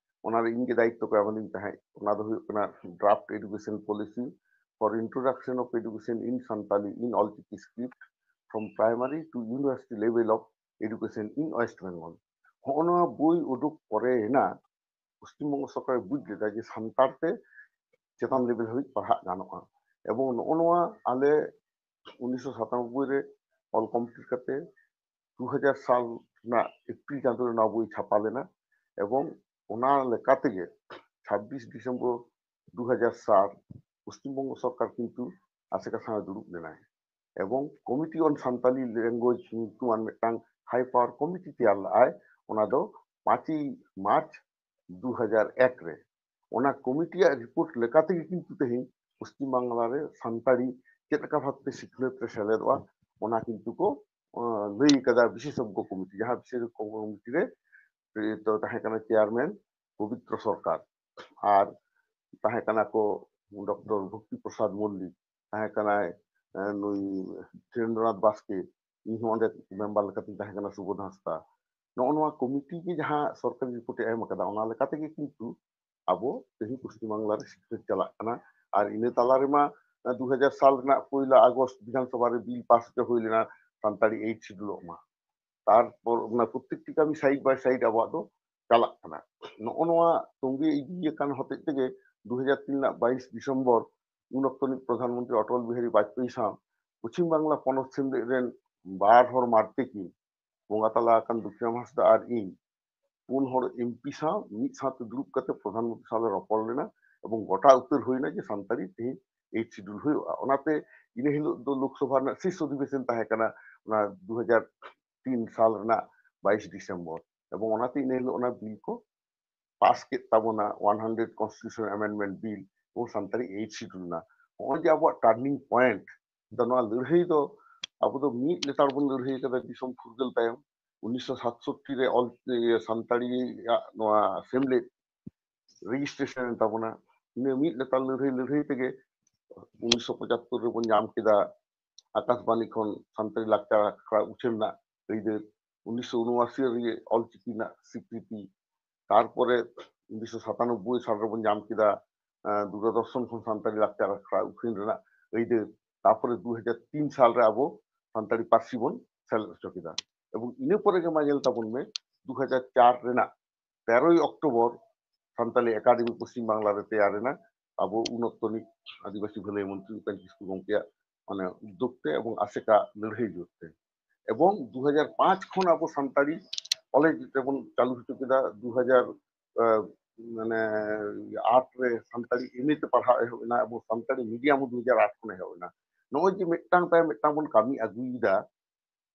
ᱚᱱᱟᱨᱮ ᱤᱧ ᱜᱮ ᱫᱟᱭᱤᱛᱛᱚ ᱠᱚ ᱮᱢᱟᱫᱤᱧ ᱛᱟᱦᱮᱸᱫ᱾ ᱚᱱᱟ ᱫᱚ ᱦᱩᱭᱩᱜ ᱠᱟᱱᱟ Draft Education Policy for Introduction of Education in Santali in Olchiki Script from Primary to University Level of Education in West Bengal᱾ ᱦᱚᱸᱜᱼᱚ ᱱᱚᱣᱟ ᱵᱳᱭ ᱩᱰᱩᱠ ᱯᱚᱨᱮ ᱮᱱᱟ ᱯᱚᱥᱪᱤᱢ ᱵᱚᱝᱜᱚ ᱥᱚᱨᱠᱟᱨᱮ ᱵᱩᱡᱽ ᱞᱮᱫᱟ ᱡᱮ ᱥᱟᱱᱛᱟᱲ ᱛᱮ ᱪᱮᱛᱟᱱ ᱞᱮᱵᱮᱞ ᱦᱟᱹᱵᱤᱡ ᱯᱟᱲᱦᱟᱜ ᱜᱟᱱᱚᱜᱼᱟ᱾ ᱮᱵᱚᱝ ᱱᱚᱜᱼᱚ ᱱᱚᱣᱟ ᱟᱞᱮ ᱩᱱᱤᱥᱥᱚ ᱥᱟᱛᱟᱱᱚᱵᱵᱳᱭ ᱨᱮ ᱚᱞ ᱠᱚᱢᱯᱞᱤᱴ ᱠᱟᱛᱮ ᱫᱩ ᱦᱟᱡᱟᱨ ᱥᱟᱞ ᱨᱮᱱᱟᱜ ᱮᱯᱨᱤᱞ ᱪᱟᱸᱫᱳ ᱨᱮ ᱱᱚᱣᱟ ᱵᱳᱭ ᱪᱷᱟᱯᱟ ᱞᱮᱱᱟ᱾ ᱮᱵᱚᱝ ᱚᱱᱟ ᱞᱮᱠᱟ ᱛᱮᱜᱮ ᱪᱷᱟᱵᱵᱤᱥ ᱰᱤᱥᱮᱢᱵᱚᱨ ᱫᱩ ᱦᱟᱡᱟᱨ ᱥᱟᱛ ᱯᱚᱥᱪᱤᱢ ᱵᱚᱝᱜᱚ ᱥᱚᱨᱠᱟᱨ ᱠᱤᱱᱛᱩ ᱟᱥᱮᱠᱟ ᱥᱟᱶ ᱫᱩᱲᱩᱵ ᱞᱮᱱᱟᱭ᱾ ᱮᱵᱚᱝ Committee on Santali Language ᱧᱩᱛᱩᱢᱟᱱ ᱢᱤᱫᱴᱟᱝ ᱦᱟᱭ ᱯᱟᱣᱟᱨ ᱠᱚᱢᱤᱴᱤ ᱛᱮᱭᱟᱨ ᱞᱮᱫᱟᱭ᱾ ᱚᱱᱟ ᱫᱚ ᱯᱟᱸᱪᱮᱭ ᱢᱟᱨᱪ ᱫᱩ ᱦᱟᱡᱟᱨ ᱮᱠ ᱨᱮ᱾ ᱚᱱᱟ ᱠᱚᱢᱤᱴᱤᱭᱟᱜ ᱨᱤᱯᱳᱨᱴ ᱞᱮᱠᱟ ᱛᱮᱜᱮ ᱠᱤᱱᱛᱩ ᱛᱮᱦᱮᱧ ᱯᱚᱥᱪᱤᱢ ᱵᱟᱝᱞᱟ ᱨᱮ ᱥᱟᱱᱛᱟᱲᱤ ᱪᱮᱫ ᱞᱮᱠᱟ ᱵᱷᱟᱵᱛᱮ ᱥᱤᱠᱷᱱᱟᱹᱛ ᱨᱮ ᱥᱮᱞᱮᱫᱚᱜᱼᱟ, ᱚᱱᱟ ᱠᱤᱱᱛᱩ ᱠᱚ, ᱟᱸ, ᱞᱟᱹᱭ ᱠᱟᱫᱟ ᱵᱤᱥᱮᱥᱚᱜᱽᱜᱚ ᱠᱚᱢᱤᱴᱤ, ᱡᱟᱦᱟᱸ ᱵᱤᱥᱮᱥᱚᱜᱽᱜᱚ ᱠᱚᱢᱤᱴᱤ ᱨᱮ, ᱮ, ᱫᱚ ᱛᱟᱦᱮᱸ ᱠᱟᱱᱟ ᱪᱮᱭᱟᱨᱢᱮᱱ ᱯᱚᱵᱤᱛᱨᱚ ᱥᱚᱨᱠᱟᱨ, ᱟᱨ ᱛᱟᱦᱮᱸ ᱠᱟᱱᱟ ᱠᱚ ᱰᱚᱠᱴᱚᱨ ᱵᱷᱚᱠᱛᱤ ᱯᱨᱚᱥᱟᱫᱽ ᱢᱚᱞᱞᱤᱠ, ᱛᱟᱦᱮᱸ ᱠᱟᱱᱟᱭ, ᱮ, ᱱᱩᱭ ᱫᱷᱤᱨᱮᱱᱫᱨᱚᱱᱟᱛᱷ ᱵᱟᱥᱠᱮ, ᱤᱧ ᱦᱚᱸ ᱚᱸᱰᱮ ᱢᱮᱢᱵᱟᱨ ᱞᱮᱠᱟᱛᱤᱧ ᱛᱟᱦᱮᱸ ᱠᱟᱱᱟ, ᱥᱩᱵᱳᱫᱷ ᱦᱟᱸᱥᱫᱟ᱾ ᱱᱚᱜᱼᱚ ᱱᱚᱣᱟ ᱠᱚᱢᱤᱴᱤ ᱜᱮ ᱡᱟᱦᱟᱸ ᱥᱚᱨᱠᱟᱨᱤ ᱨᱤᱯᱳᱨᱴ ᱮ ᱮᱢ ᱟᱠᱟᱫᱟ, ᱚᱱᱟ ᱞᱮᱠᱟ ᱛᱮᱜᱮ ᱠᱤᱱᱛᱩ ᱟᱵᱚ ᱛᱮᱦᱮᱧ ᱯᱚᱥᱪᱤᱢ ᱵᱟᱝᱞᱟ ᱨᱮ ᱥᱤᱠᱷᱱᱟᱹᱛ ᱪᱟᱞᱟᱜ ᱠᱟᱱᱟ᱾ ᱟᱨ ᱤᱱᱟᱹ ᱛᱟᱞᱟ ᱨᱮᱢᱟ ᱫᱩ ᱦᱟᱡᱟᱨ ᱥᱟᱞ ᱨᱮᱱᱟᱜ ᱯᱚᱭᱞᱟ ᱟᱜᱚᱥᱴ ᱵᱤᱫᱷᱟᱱ ᱥᱚᱵᱷᱟ ᱨᱮ ᱵᱤᱞ ᱯᱟᱥ ᱦᱚᱪᱚ ᱦᱩᱭ ᱞᱮᱱᱟ ᱥᱟᱱᱛᱟᱲᱤ ᱮᱭᱤᱴ ᱥᱤᱰᱩᱞᱚᱜ ᱢᱟ᱾ ᱛᱟᱨᱯᱚᱨ ᱚᱱᱟ ᱯᱨᱚᱛᱮᱠᱴᱤ ᱠᱟᱹᱢᱤ ᱥᱟᱭᱤᱰ ᱵᱟᱭ ᱥᱟᱭᱤᱰ ᱟᱵᱚᱣᱟᱜ ᱫᱚ ᱪᱟᱞᱟᱜ ᱠᱟᱱᱟ᱾ ᱱᱚᱜᱼᱚ ᱱᱚᱣᱟ ᱛᱚᱸᱜᱮ ᱤᱫᱤ ᱟᱠᱟᱱ ᱦᱚᱛᱮᱡ ᱛᱮᱜᱮ ᱫᱩ ᱦᱟᱡᱟᱨ ᱛᱤᱱ ᱨᱮᱱᱟᱜ ᱵᱟᱭᱤᱥ ᱰᱤᱥᱮᱢᱵᱚᱨ ᱩᱱ ᱚᱠᱛᱚ ᱨᱤᱱᱤᱡ ᱯᱨᱚᱫᱷᱟᱱ ᱢᱚᱱᱛᱨᱤ ᱚᱴᱚᱞ ᱵᱤᱦᱟᱨᱤ ᱵᱟᱡᱽᱯᱮᱭᱤ ᱥᱟᱶ ᱯᱚᱪᱷᱤᱢ ᱵᱟᱝᱞᱟ ᱯᱚᱱᱚᱛ ᱥᱮᱢᱞᱮᱫ ᱨᱮᱱ ᱵᱟᱨ ᱦᱚᱲ ᱢᱟᱨᱛᱮ ᱠᱤᱱ, ᱵᱚᱸᱜᱟ ᱛᱟᱞᱟ ᱟᱠᱟᱱ ᱫᱩᱠᱷᱤᱨᱟᱢ ᱦᱟᱸᱥᱫᱟ ᱟᱨ ᱤᱧ, ᱯᱩᱱ ᱦᱚᱲ ᱮᱢᱯᱤ ᱥᱟᱶ ᱢᱤᱫ ᱥᱟᱶᱛᱮ ᱫᱩᱲᱩᱵ ᱠᱟᱛᱮ ᱯᱨᱚᱫᱷᱟᱱ ᱢᱚᱱᱛᱨᱤ ᱥᱟᱶ ᱞᱮ ᱨᱚᱯᱚᱲ ᱞᱮᱱᱟ ᱮᱵᱚᱝ ᱜᱚᱴᱟ ᱩᱛᱟᱹᱨ ᱦᱩᱭᱱᱟ ᱡᱮ ᱥᱟᱱᱛᱟᱲᱤ ᱛᱮᱦᱮᱧ ᱮᱭᱤᱴ ᱥᱤᱰᱩᱞ ᱦᱩᱭᱩᱜᱼᱟ᱾ ᱚᱱᱟᱛᱮ ᱤᱱᱟᱹ ᱦᱤᱞᱳᱜ ᱫᱚ ᱞᱳᱠᱥᱚᱵᱷᱟ ᱨᱮᱱᱟᱜ ᱥᱤᱥ ᱚᱫᱷᱤᱵᱮᱥᱚᱱ ᱛᱟᱦᱮᱸ ᱠᱟᱱᱟ, ᱚᱱᱟ ᱫᱩ ᱦᱟᱡᱟᱨ ᱛᱤᱱ ᱥᱟᱞ ᱨᱮᱱᱟᱜ ᱵᱟᱭᱤᱥ ᱰᱤᱥᱮᱢᱵᱚᱨ, ᱮᱵᱚᱝ ᱚᱱᱟᱛᱮ ᱤᱱᱟᱹ ᱦᱤᱞᱳᱜ ᱚᱱᱟ ᱵᱤᱞ ᱠᱚ ᱯᱟᱥ ᱠᱮᱫ ᱛᱟᱵᱚᱱᱟ, ᱚᱣᱟᱱ ᱦᱟᱱᱰᱨᱮᱰ ᱠᱚᱱᱥᱴᱤᱴᱤᱭᱩᱥᱚᱱ ᱟᱢᱮᱱᱰᱢᱮᱱᱴ ᱵᱤᱞ, ᱮᱵᱚᱝ ᱥᱟᱱᱛᱟᱲᱤ ᱮᱭᱤᱴ ᱥᱤᱰᱩᱞ ᱮᱱᱟ᱾ ᱱᱚᱜᱼᱚᱭ ᱡᱮ ᱟᱵᱚᱣᱟᱜ ᱴᱟᱨᱱᱤᱝ ᱯᱚᱭᱮᱱᱴ, ᱫᱚ ᱱᱚᱣᱟ ᱞᱟᱹᱲᱦᱟᱹᱭ ᱫᱚ ᱟᱵᱚ ᱫᱚ ᱢᱤᱫ ᱞᱮᱛᱟᱲ ᱵᱚᱱ ᱞᱟᱹᱲᱦᱟᱹᱭ ᱠᱟᱫᱟ ᱫᱤᱥᱚᱢ ᱯᱷᱩᱨᱜᱟᱹᱞ ᱛᱟᱭᱚᱢ᱾ ᱩᱱᱤᱥᱥᱚ ᱥᱟᱛᱥᱚᱴᱴᱤ ᱨᱮ ᱚᱞ, ᱤᱭᱟᱹ, ᱥᱟᱱᱛᱟᱲᱤᱭᱟᱜ ᱱᱚᱣᱟ ᱥᱮᱢᱞᱮᱫ ᱨᱮᱡᱤᱥᱴᱨᱮᱥᱚᱱ ᱮᱱ ᱛᱟᱵᱚᱱᱟ᱾ ᱤᱱᱟᱹ ᱢᱤᱫ ᱞᱮᱛᱟᱲ ᱞᱟᱹᱲᱦᱟᱹᱭ ᱞᱟᱹᱲᱦᱟᱹᱭ ᱛᱮᱜᱮ ᱩᱱᱤᱥᱥᱚ ᱯᱚᱸᱪᱟᱛᱛᱳᱨ ᱨᱮᱵᱚᱱ ᱧᱟᱢ ᱠᱮᱫᱟ ᱟᱠᱟᱥᱵᱟᱱᱤ ᱠᱷᱚᱱ ᱥᱟᱱᱛᱟᱲᱤ ᱞᱟᱠᱪᱟᱨ ᱟᱠᱷᱲᱟ ᱩᱪᱷᱟᱹᱱ ᱨᱮᱱᱟᱜ ᱟᱹᱭᱫᱟᱹᱨ, ᱩᱱᱤᱥᱥᱚ ᱩᱱᱚᱟᱥᱤ ᱨᱮ ᱚᱞᱪᱤᱠᱤ ᱨᱮᱱᱟᱜ ᱥᱤᱠᱨᱤᱛᱤ, ᱛᱟᱨᱯᱚᱨᱮ ᱩᱱᱤᱥᱥᱚ ᱥᱟᱛᱟᱱᱚᱵᱵᱳᱭ ᱥᱟᱞ ᱨᱮᱵᱚᱱ ᱧᱟᱢ ᱠᱮᱫᱟ, ᱟᱸ, ᱫᱩᱨᱚᱫᱚᱨᱥᱚᱱ ᱠᱷᱚᱱ ᱥᱟᱱᱛᱟᱲᱤ ᱞᱟᱠᱪᱟᱨ ᱟᱠᱷᱲᱟ ᱩᱪᱷᱟᱹᱱ ᱨᱮᱱᱟᱜ ᱟᱹᱭᱫᱟᱹᱨ᱾ ᱛᱟᱨᱯᱚᱨᱮ ᱫᱩ ᱦᱟᱡᱟᱨ ᱛᱤᱱ ᱥᱟᱞ ᱨᱮ ᱟᱵᱚ ᱥᱟᱱᱛᱟᱲᱤ ᱯᱟᱹᱨᱥᱤ ᱵᱚᱱ ᱥᱮᱞᱮᱫ ᱦᱚᱪᱚ ᱠᱮᱫᱟ᱾ ᱮᱵᱚᱝ ᱤᱱᱟᱹ ᱯᱚᱨᱮ ᱜᱮ ᱢᱟ ᱧᱮᱞ ᱛᱟᱵᱚᱱ ᱢᱮ, ᱫᱩ ᱦᱟᱡᱟᱨ ᱪᱟᱨ ᱨᱮᱱᱟᱜ ᱛᱮᱨᱚᱭ ᱚᱠᱴᱳᱵᱚᱨ ᱥᱟᱱᱛᱟᱲᱤ ᱮᱠᱟᱰᱮᱢᱤ ᱯᱚᱥᱪᱤᱢ ᱵᱟᱝᱞᱟ ᱨᱮ ᱛᱮᱭᱟᱨ ᱮᱱᱟ᱾ ᱟᱵᱚ ᱩᱱ ᱚᱠᱛᱚ ᱨᱤᱱᱤᱡ ᱟᱹᱫᱤᱵᱟᱹᱥᱤ ᱵᱷᱟᱹᱞᱟᱹᱭ ᱢᱚᱱᱛᱨᱤ ᱩᱯᱮᱱ ᱠᱤᱥᱠᱩ ᱜᱚᱢᱠᱮᱭᱟᱜ ᱢᱟᱱᱮ ᱩᱫᱽᱫᱳᱜᱽ ᱛᱮ ᱮᱵᱚᱝ ᱟᱥᱮᱠᱟ ᱞᱟᱹᱲᱦᱟᱹᱭ ᱡᱳᱨ ᱛᱮ᱾ ᱮᱵᱚᱝ ᱫᱩ ᱦᱟᱡᱟᱨ ᱯᱟᱸᱪ ᱠᱷᱚᱱ ᱟᱵᱚ ᱥᱟᱱᱛᱟᱲᱤ ᱠᱚᱞᱮᱡᱽ ᱨᱮᱵᱚᱱ ᱪᱟᱹᱞᱩ ᱦᱚᱪᱚ ᱠᱮᱫᱟ᱾ ᱫᱩ ᱦᱟᱡᱟᱨ, ᱟᱸ, ᱢᱟᱱᱮ ᱟᱴ ᱨᱮ ᱥᱟᱱᱛᱟᱲᱤ ᱮᱢ ᱮ ᱛᱮ ᱯᱟᱲᱦᱟᱣ ᱮᱦᱚᱵ ᱮᱱᱟ, ᱮᱵᱚᱝ ᱥᱟᱱᱛᱟᱲᱤ ᱢᱤᱰᱤᱭᱟᱢ ᱦᱚᱸ ᱫᱩ ᱦᱟᱡᱟᱨ ᱟᱴ ᱠᱷᱚᱱ ᱮᱦᱚᱵ ᱮᱱᱟ᱾ ᱱᱚᱜᱼᱚᱭ ᱡᱮ ᱢᱤᱫᱴᱟᱝ ᱛᱟᱭᱚᱢ ᱢᱤᱫᱴᱟᱝ ᱵᱚᱱ ᱠᱟᱹᱢᱤ ᱟᱹᱜᱩᱭᱮᱫᱟ,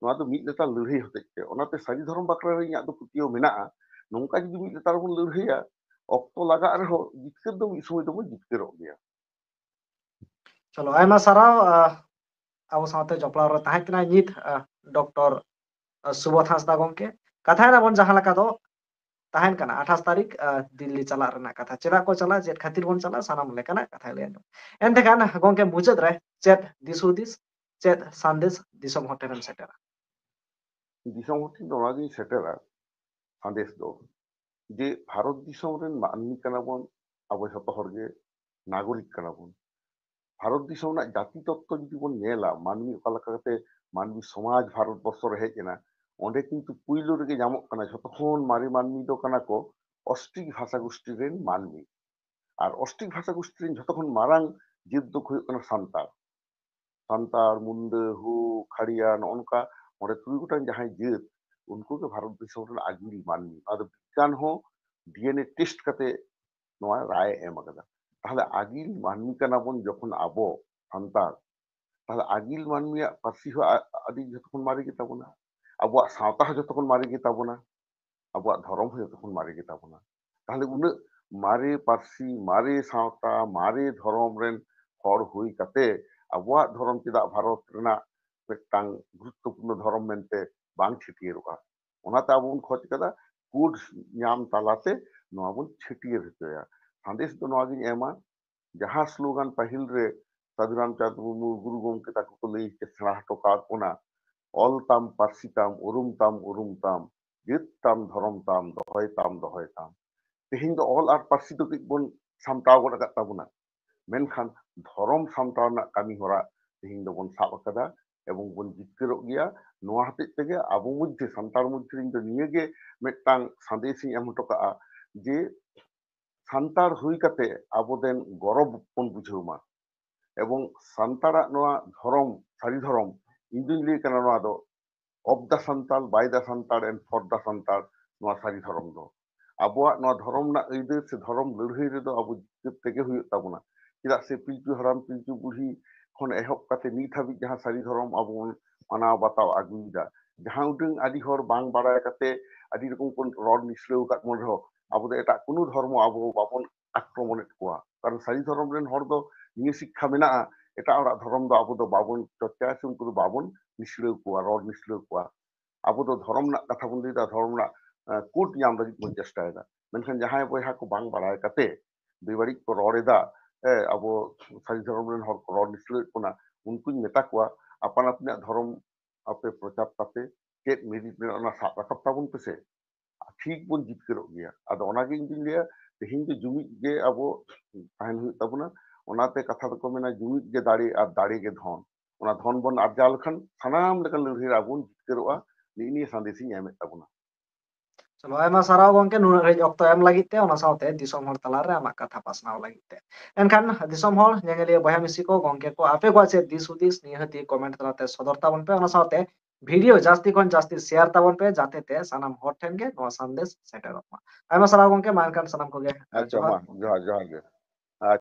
ᱱᱚᱣᱟ ᱫᱚ ᱢᱤᱫ ᱞᱮᱛᱟᱲ ᱞᱟᱹᱲᱦᱟᱹᱭ ᱦᱚᱛᱮᱡ ᱛᱮ᱾ ᱚᱱᱟᱛᱮ ᱥᱟᱹᱨᱤ ᱫᱷᱚᱨᱚᱢ ᱵᱟᱠᱷᱨᱟ ᱨᱮ ᱤᱧᱟᱹᱜ ᱫᱚ ᱯᱟᱹᱛᱭᱟᱹᱣ ᱢᱮᱱᱟᱜᱼᱟ, ᱱᱚᱝᱠᱟ ᱡᱩᱫᱤ ᱢᱤᱫ ᱞᱮᱛᱟᱲ ᱵᱚᱱ ᱞᱟᱹᱲᱦᱟᱹᱭᱟ, ᱚᱠᱛᱚ ᱞᱟᱜᱟᱜ ᱨᱮᱦᱚᱸ ᱡᱤᱛᱠᱟᱹᱨ ᱫᱚ ᱢᱤᱫ ᱥᱚᱢᱚᱭ ᱫᱚᱵᱚᱱ ᱡᱤᱛᱠᱟᱹᱨᱚᱜ ᱜᱮᱭᱟ᱾ ᱪᱚᱞᱚ, ᱟᱭᱢᱟ ᱥᱟᱨᱦᱟᱣ᱾ ᱟᱦ, ᱟᱵᱚ ᱥᱟᱶᱛᱮ ᱡᱚᱯᱲᱟᱣ ᱨᱮ ᱛᱟᱦᱮᱸ ᱠᱟᱱᱟᱭ ᱱᱤᱛ, ᱟᱦ, ᱰᱚᱠᱴᱚᱨ ᱥᱩᱵᱳᱫᱷ ᱦᱟᱸᱥᱫᱟ ᱜᱚᱢᱠᱮ᱾ ᱠᱟᱛᱷᱟᱭ ᱱᱟᱵᱚᱱ ᱡᱟᱦᱟᱸ ᱞᱮᱠᱟ ᱫᱚ ᱛᱟᱦᱮᱱ ᱠᱟᱱᱟ, ᱟᱴᱷᱟᱥ ᱛᱟᱹᱨᱤᱠᱷ, ᱟᱦ, ᱫᱤᱞᱞᱤ ᱪᱟᱞᱟᱜ ᱨᱮᱱᱟᱜ ᱠᱟᱛᱷᱟ᱾ ᱪᱮᱫᱟᱜ ᱠᱚ ᱪᱟᱞᱟᱜᱼᱟ, ᱪᱮᱫ ᱠᱷᱟᱹᱛᱤᱨ ᱵᱚᱱ ᱪᱟᱞᱟᱜᱼᱟ, ᱥᱟᱱᱟᱢ ᱞᱮᱠᱟᱱᱟᱜ ᱠᱟᱛᱷᱟᱭ ᱞᱟᱹᱭ ᱟᱸᱡᱚᱢ᱾ ᱮᱱᱛᱮ ᱠᱷᱟᱱ ᱜᱚᱢᱠᱮ, ᱢᱩᱪᱟᱹᱫ ᱨᱮ ᱪᱮᱫ ᱫᱤᱥ ᱦᱩᱫᱤᱥ, ᱪᱮᱫ ᱥᱟᱸᱫᱮᱥ ᱫᱤᱥᱚᱢ ᱦᱚᱲ ᱴᱷᱮᱱ ᱮᱢ ᱥᱮᱴᱮᱨᱟ? ᱫᱤᱥᱚᱢ ᱦᱚᱲ ᱴᱷᱮᱱ ᱫᱚ ᱱᱚᱣᱟᱜᱤᱧ ᱥᱮᱴᱮᱨᱟ, ᱥᱟᱸᱫᱮᱥ ᱫᱚ, ᱡᱮ ᱵᱷᱟᱨᱚᱛ ᱫᱤᱥᱚᱢ ᱨᱮᱱ ᱢᱟᱹᱱᱢᱤ ᱠᱟᱱᱟ ᱵᱚᱱ, ᱟᱵᱚ ᱡᱷᱚᱛᱚ ᱦᱚᱲ ᱜᱮ ᱱᱟᱜᱚᱨᱤᱠ ᱠᱟᱱᱟ ᱵᱚᱱ᱾ ᱵᱷᱟᱨᱚᱛ ᱫᱤᱥᱚᱢ ᱨᱮᱱᱟᱜ ᱡᱟᱹᱛᱤ ᱛᱚᱛᱛᱚ ᱡᱩᱫᱤ ᱵᱚᱱ ᱧᱮᱞᱟ, ᱢᱟᱹᱱᱢᱤ ᱚᱠᱟ ᱞᱮᱠᱟ ᱠᱟᱛᱮ ᱢᱟᱹᱱᱢᱤ ᱥᱚᱢᱟᱡᱽ ᱵᱷᱟᱨᱚᱛ ᱵᱚᱨᱥᱚ ᱨᱮ ᱦᱮᱡ ᱮᱱᱟ, ᱚᱸᱰᱮ ᱠᱤᱱᱛᱩ ᱯᱩᱭᱞᱩ ᱨᱮᱜᱮ ᱧᱟᱢᱚᱜ ᱠᱟᱱᱟ, ᱡᱷᱚᱛᱚ ᱠᱷᱚᱱ ᱢᱟᱨᱮ ᱢᱟᱹᱱᱢᱤ ᱫᱚ ᱠᱟᱱᱟ ᱠᱚ ᱚᱥᱴᱨᱤᱠ ᱵᱷᱟᱥᱟ ᱜᱳᱥᱴᱤ ᱨᱮᱱ ᱢᱟᱹᱱᱢᱤ᱾ ᱟᱨ ᱚᱥᱴᱨᱤᱠ ᱵᱷᱟᱥᱟ ᱜᱳᱥᱴᱤ ᱨᱮᱱ ᱡᱷᱚᱛᱚ ᱠᱷᱚᱱ ᱢᱟᱨᱟᱝ ᱡᱟᱹᱛ ᱫᱚᱠᱚ ᱦᱩᱭᱩᱜ ᱠᱟᱱᱟ ᱥᱟᱱᱛᱟᱲ᱾ ᱥᱟᱱᱛᱟᱲ, ᱢᱩᱱᱰᱟᱹ, ᱦᱳ, ᱠᱷᱟᱲᱤᱭᱟ, ᱱᱚᱜᱼᱚ ᱱᱚᱝᱠᱟ ᱢᱚᱬᱮ ᱛᱩᱨᱩᱭ ᱜᱚᱴᱟᱝ ᱡᱟᱦᱟᱸᱭ ᱡᱟᱹᱛ, ᱩᱱᱠᱩ ᱜᱮ ᱵᱷᱟᱨᱚᱛ ᱫᱤᱥᱚᱢ ᱨᱮᱱ ᱟᱹᱜᱤᱞ ᱢᱟᱹᱱᱢᱤ᱾ ᱚᱱᱟ ᱫᱚ ᱵᱤᱜᱽᱜᱟᱱ ᱦᱚᱸ ᱰᱤ ᱮᱱ ᱮ ᱴᱮᱥᱴ ᱠᱟᱛᱮ ᱱᱚᱣᱟ ᱨᱟᱭ ᱮ ᱮᱢ ᱟᱠᱟᱫᱟ᱾ ᱛᱟᱦᱞᱮ ᱟᱹᱜᱤᱞ ᱢᱟᱹᱱᱢᱤ ᱠᱟᱱᱟ ᱵᱚᱱ ᱡᱚᱠᱷᱚᱱ ᱟᱵᱚ ᱥᱟᱱᱛᱟᱲ, ᱛᱟᱦᱞᱮ ᱟᱹᱜᱤᱞ ᱢᱟᱹᱱᱢᱤᱭᱟᱜ ᱯᱟᱹᱨᱥᱤ ᱦᱚᱸ ᱟ-, ᱟᱹᱰᱤ ᱡᱷᱚᱛᱚ ᱠᱷᱚᱱ ᱢᱟᱨᱮ ᱜᱮᱛᱟ ᱵᱚᱱᱟ, ᱟᱵᱚᱣᱟᱜ ᱥᱟᱶᱛᱟ ᱦᱚᱸ ᱡᱷᱚᱛᱚ ᱠᱷᱚᱱ ᱢᱟᱨᱮ ᱜᱮᱛᱟ ᱵᱚᱱᱟ, ᱟᱵᱚᱣᱟᱜ ᱫᱷᱚᱨᱚᱢ ᱦᱚᱸ ᱡᱷᱚᱛᱚ ᱠᱷᱚᱱ ᱢᱟᱨᱮ ᱜᱮᱛᱟ ᱵᱚᱱᱟ᱾ ᱛᱟᱦᱞᱮ ᱩᱱᱟᱹᱜ ᱢᱟᱨᱮ ᱯᱟᱹᱨᱥᱤ, ᱢᱟᱨᱮ ᱥᱟᱶᱛᱟ, ᱢᱟᱨᱮ ᱫᱷᱚᱨᱚᱢ ᱨᱮᱱ ᱦᱚᱲ ᱦᱩᱭ ᱠᱟᱛᱮ ᱟᱵᱚᱣᱟᱜ ᱫᱷᱚᱨᱚᱢ ᱪᱮᱫᱟᱜ ᱵᱷᱟᱨᱚᱛ ᱨᱮᱱᱟᱜ ᱢᱤᱫᱴᱟᱝ ᱜᱩᱨᱩᱛᱛᱚᱯᱩᱨᱱᱚ ᱫᱷᱚᱨᱚᱢ ᱢᱮᱱᱛᱮ ᱵᱟᱝ ᱪᱷᱟᱹᱴᱭᱟᱹᱨᱚᱜᱼᱟ? ᱚᱱᱟᱛᱮ ᱟᱵᱚ ᱵᱚᱱ ᱠᱷᱚᱡᱽ ᱠᱟᱫᱟ ᱠᱳᱰ ᱧᱟᱢ ᱛᱟᱞᱟᱛᱮ ᱱᱚᱣᱟ ᱵᱚᱱ ᱪᱷᱟᱹᱴᱭᱟᱹᱨ ᱦᱚᱪᱚᱭᱟ᱾ ᱥᱟᱸᱫᱮᱥ ᱫᱚ ᱱᱚᱣᱟᱜᱤᱧ ᱮᱢᱟ, ᱡᱟᱦᱟᱸ ᱥᱞᱳᱜᱟᱱ ᱯᱟᱹᱦᱤᱞ ᱨᱮ ᱥᱟᱹᱫᱷᱩ ᱨᱟᱢᱪᱟᱸᱫᱽ ᱢᱩᱨᱢᱩ ᱜᱩᱨᱩ ᱜᱚᱢᱠᱮ ᱛᱟᱠᱚ ᱠᱚ ᱞᱟᱹᱭ ᱥᱮᱬᱟ ᱦᱚᱴᱚ ᱠᱟᱜ ᱵᱚᱱᱟ, "ᱚᱞ ᱛᱟᱢ, ᱯᱟᱹᱨᱥᱤ ᱛᱟᱢ, ᱩᱨᱩᱢ ᱛᱟᱢ, ᱩᱨᱩᱢ ᱛᱟᱢ, ᱡᱟᱹᱛ ᱛᱟᱢ, ᱫᱷᱚᱨᱚᱢ ᱛᱟᱢ, ᱫᱚᱦᱚᱭ ᱛᱟᱢ, ᱫᱚᱦᱚᱭ ᱛᱟᱢ᱾" ᱛᱮᱦᱮᱧ ᱫᱚ ᱚᱞ ᱟᱨ ᱯᱟᱹᱨᱥᱤ ᱫᱚ ᱠᱟᱹᱡ ᱵᱚᱱ ᱥᱟᱢᱴᱟᱣ ᱜᱚᱫ ᱟᱠᱟᱫ ᱛᱟᱵᱚᱱᱟ, ᱢᱮᱱᱠᱷᱟᱱ ᱫᱷᱚᱨᱚᱢ ᱥᱟᱢᱴᱟᱣ ᱨᱮᱱᱟᱜ ᱠᱟᱹᱢᱤ ᱦᱚᱨᱟ ᱛᱮᱦᱮᱧ ᱫᱚᱵᱚᱱ ᱥᱟᱵ ᱟᱠᱟᱫᱟ ᱮᱵᱚᱝ ᱵᱚᱱ ᱡᱤᱛᱠᱟᱹᱨᱚᱜ ᱜᱮᱭᱟ᱾ ᱱᱚᱣᱟ ᱦᱚᱛᱮᱡ ᱛᱮᱜᱮ ᱟᱵᱚ ᱢᱚᱫᱽᱫᱷᱮ, ᱥᱟᱱᱛᱟᱲ ᱢᱚᱫᱽᱫᱷᱮ ᱨᱮ ᱤᱧ ᱫᱚ ᱱᱤᱭᱟᱹᱜᱮ ᱢᱤᱫᱴᱟᱝ ᱥᱟᱸᱫᱮᱥ ᱤᱧ ᱮᱢ ᱦᱚᱴᱚ ᱠᱟᱜᱼᱟ ᱡᱮ ᱥᱟᱱᱛᱟᱲ ᱦᱩᱭ ᱠᱟᱛᱮ ᱟᱵᱚ ᱫᱮᱱ ᱜᱚᱨᱚᱵ ᱵᱚᱱ ᱵᱩᱡᱷᱟᱹᱣ ᱢᱟ᱾ ᱮᱵᱚᱝ ᱥᱟᱱᱛᱟᱲᱟᱜ ᱱᱚᱣᱟ ᱫᱷᱚᱨᱚᱢ, ᱥᱟᱹᱨᱤ ᱫᱷᱚᱨᱚᱢ, ᱤᱧ ᱫᱩᱧ ᱞᱟᱹᱭ ᱠᱟᱱᱟ ᱱᱚᱣᱟ ᱫᱚ of the Santal, by the Santal and for the Santal, ᱱᱚᱣᱟ ᱥᱟᱹᱨᱤ ᱫᱷᱚᱨᱚᱢ ᱫᱚ᱾ ᱟᱵᱚᱣᱟᱜ ᱱᱚᱣᱟ ᱫᱷᱚᱨᱚᱢ ᱨᱮᱱᱟᱜ ᱟᱹᱭᱫᱟᱹᱨ ᱥᱮ ᱫᱷᱚᱨᱚᱢ ᱞᱟᱹᱲᱦᱟᱹᱭ ᱨᱮᱫᱚ ᱟᱵᱚ ᱡᱤᱛᱠᱟᱹᱨ ᱛᱮᱜᱮ ᱦᱩᱭᱩᱜ ᱛᱟᱵᱚᱱᱟ᱾ ᱪᱮᱫᱟᱜ ᱥᱮ ᱯᱤᱞᱪᱩ ᱦᱟᱲᱟᱢ ᱯᱤᱞᱪᱩ ᱵᱩᱲᱦᱤ ᱠᱷᱚᱱ ᱮᱦᱚᱵ ᱠᱟᱛᱮ ᱱᱤᱛ ᱦᱟᱹᱵᱤᱡ ᱡᱟᱦᱟᱸ ᱥᱟᱹᱨᱤ ᱫᱷᱚᱨᱚᱢ ᱟᱵᱚ ᱵᱚᱱ ᱢᱟᱱᱟᱣ ᱵᱟᱛᱟᱣ ᱟᱹᱜᱩᱭᱮᱫᱟ, ᱡᱟᱦᱟᱸ ᱩᱰᱟᱹᱝ ᱟᱹᱰᱤ ᱦᱚᱲ ᱵᱟᱝ ᱵᱟᱲᱟᱭ ᱠᱟᱛᱮ ᱟᱹᱰᱤ ᱨᱚᱠᱚᱢ ᱠᱚ ᱨᱚᱲ ᱱᱤᱥᱲᱟᱹᱣ ᱟᱠᱟᱫ ᱵᱚᱱ ᱨᱮᱦᱚᱸ, ᱟᱵᱚ ᱫᱚ ᱮᱴᱟᱜ ᱠᱳᱱᱳ ᱫᱷᱚᱨᱢᱚ ᱟᱵᱚ ᱵᱟᱵᱚᱱ ᱟᱠᱨᱚᱢᱚᱱᱮᱫ ᱠᱚᱣᱟ᱾ ᱠᱟᱨᱚᱱ ᱥᱟᱹᱨᱤ ᱫᱷᱚᱨᱚᱢ ᱨᱮᱱ ᱦᱚᱲ ᱫᱚ ᱱᱤᱭᱟᱹ ᱥᱤᱠᱠᱷᱟ ᱢᱮᱱᱟᱜᱼᱟ, ᱮᱴᱟᱜ ᱦᱚᱲᱟᱜ ᱫᱷᱚᱨᱚᱢ ᱫᱚ ᱟᱵᱚ ᱫᱚ ᱵᱟᱵᱚᱱ ᱪᱚᱨᱪᱟᱭᱟ ᱥᱮ ᱩᱱᱠᱩ ᱫᱚ ᱵᱟᱵᱚᱱ ᱱᱤᱥᱲᱟᱹᱣ ᱠᱚᱣᱟ, ᱨᱚᱲ ᱱᱤᱥᱲᱟᱹᱣ ᱠᱚᱣᱟ᱾ ᱟᱵᱚ ᱫᱚ ᱫᱷᱚᱨᱚᱢ ᱨᱮᱱᱟᱜ ᱠᱟᱛᱷᱟ ᱵᱚᱱ ᱞᱟᱹᱭᱫᱟ, ᱫᱷᱚᱨᱚᱢ ᱨᱮᱱᱟᱜ, ᱮ, ᱠᱳᱰ ᱧᱟᱢ ᱞᱟᱹᱜᱤᱫ ᱵᱚᱱ ᱪᱮᱥᱴᱟᱭᱮᱫᱟ᱾ ᱢᱮᱱᱠᱷᱟᱱ ᱡᱟᱦᱟᱸᱭ ᱵᱚᱭᱦᱟ ᱠᱚ ᱵᱟᱝ ᱵᱟᱲᱟᱭ ᱠᱟᱛᱮ ᱵᱮᱵᱟᱹᱲᱤᱡ ᱠᱚ ᱨᱚᱲ ᱮᱫᱟ, ᱮ, ᱟᱵᱚ ᱥᱟᱹᱨᱤ ᱫᱷᱚᱨᱚᱢ ᱨᱮᱱ ᱦᱚᱲ ᱠᱚ ᱨᱚᱲ ᱱᱤᱥᱲᱟᱹᱣᱮᱫ ᱵᱚᱱᱟ, ᱩᱱᱠᱩᱧ ᱢᱮᱛᱟ ᱠᱚᱣᱟ, ᱟᱯᱟᱱ ᱟᱹᱯᱤᱱᱟᱜ ᱫᱷᱚᱨᱚᱢ ᱟᱯᱮ ᱯᱨᱚᱪᱟᱨ ᱛᱟᱯᱮ, ᱪᱮᱫ ᱢᱮᱨᱤᱴ ᱢᱮᱱᱟᱜᱼᱟ ᱚᱱᱟ ᱥᱟᱵ ᱨᱟᱠᱟᱵ ᱛᱟᱵᱚᱱ ᱯᱮᱥᱮ, ᱴᱷᱤᱠ ᱵᱚᱱ ᱡᱤᱛᱠᱟᱹᱨᱚᱜ ᱜᱮᱭᱟ᱾ ᱟᱫᱚ ᱚᱱᱟᱜᱮ ᱤᱧ ᱫᱩᱧ ᱞᱟᱹᱭᱟ, ᱛᱮᱦᱮᱧ ᱫᱚ ᱡᱩᱢᱤᱫ ᱜᱮ ᱟᱵᱚ ᱛᱟᱦᱮᱱ ᱦᱩᱭᱩᱜ ᱛᱟᱵᱚᱱᱟ᱾ ᱚᱱᱟᱛᱮ ᱠᱟᱛᱷᱟ ᱫᱚᱠᱚ ᱢᱮᱱᱟ, ᱡᱩᱢᱤᱫ ᱜᱮ ᱫᱟᱲᱮ ᱟᱨ ᱫᱟᱲᱮ ᱜᱮ ᱫᱷᱚᱱ᱾ ᱚᱱᱟ ᱫᱷᱚᱱ ᱵᱚᱱ ᱟᱨᱡᱟᱣ ᱞᱮᱠᱷᱟᱱ ᱥᱟᱱᱟᱢ ᱞᱮᱠᱟᱱ ᱞᱟᱹᱲᱦᱟᱹᱭ ᱨᱮ ᱟᱵᱚ ᱵᱚᱱ ᱡᱤᱛᱠᱟᱹᱨᱚᱜᱼᱟ᱾ ᱱᱤᱜ ᱱᱤᱭᱟᱹ ᱥᱟᱸᱫᱮᱥ ᱤᱧ ᱮᱢᱮᱫ ᱛᱟᱵᱚᱱᱟ᱾ ᱪᱚᱞᱚ, ᱟᱭᱢᱟ ᱥᱟᱨᱦᱟᱣ ᱜᱚᱝᱠᱮ, ᱱᱩᱱᱟᱹᱜ ᱜᱷᱟᱹᱲᱤᱡ ᱚᱠᱛᱚ ᱮᱢ ᱞᱟᱹᱜᱤᱫ ᱛᱮ, ᱚᱱᱟ ᱥᱟᱶᱛᱮ ᱫᱤᱥᱚᱢ ᱦᱚᱲ ᱛᱟᱞᱟᱨᱮ ᱟᱢᱟᱜ ᱠᱟᱛᱷᱟ ᱯᱟᱥᱱᱟᱣ ᱞᱟᱹᱜᱤᱫ ᱛᱮ᱾ ᱮᱱᱠᱷᱟᱱ ᱫᱤᱥᱚᱢ ᱦᱚᱲ, ᱧᱮᱧᱮᱞᱤᱭᱟᱹ ᱵᱚᱭᱦᱟ ᱢᱤᱥᱤ ᱠᱚ, ᱜᱚᱝᱠᱮ ᱠᱚ, ᱟᱯᱮ ᱠᱚᱣᱟᱜ ᱪᱮᱫ ᱫᱤᱥ ᱦᱩᱫᱤᱥ ᱱᱤᱦᱟᱹᱛᱤ ᱠᱚᱢᱮᱱᱴ ᱛᱟᱞᱟᱛᱮ ᱥᱚᱫᱚᱨ ᱛᱟᱵᱚᱱ ᱯᱮ, ᱚᱱᱟ ᱥᱟᱶᱛᱮ ᱵᱷᱤᱰᱤᱭᱳ ᱡᱟᱹᱥᱛᱤ ᱠᱷᱚᱱ ᱡᱟᱹᱥᱛᱤ ᱥᱮᱭᱟᱨ ᱛᱟᱵᱚᱱ ᱯᱮ, ᱡᱟᱛᱮ ᱛᱮ ᱥᱟᱱᱟᱢ ᱦᱚᱲ ᱴᱷᱮᱱ ᱜᱮ ᱱᱚᱣᱟ ᱥᱟᱸᱫᱮᱥ ᱥᱮᱴᱮᱨᱚᱜ ᱢᱟ᱾ ᱟᱭᱢᱟ ᱥᱟᱨᱦᱟᱣ ᱜᱚᱝᱠᱮ, ᱢᱟ ᱮᱱᱠᱷᱟᱱ ᱥᱟᱱᱟᱢ ᱠᱚᱜᱮ ᱟᱪᱪᱷᱟ, ᱡᱚᱦᱟᱨ᱾ ᱢᱟ, ᱡᱚᱦᱟᱨ, ᱡᱚᱦᱟᱨ ᱜᱮ᱾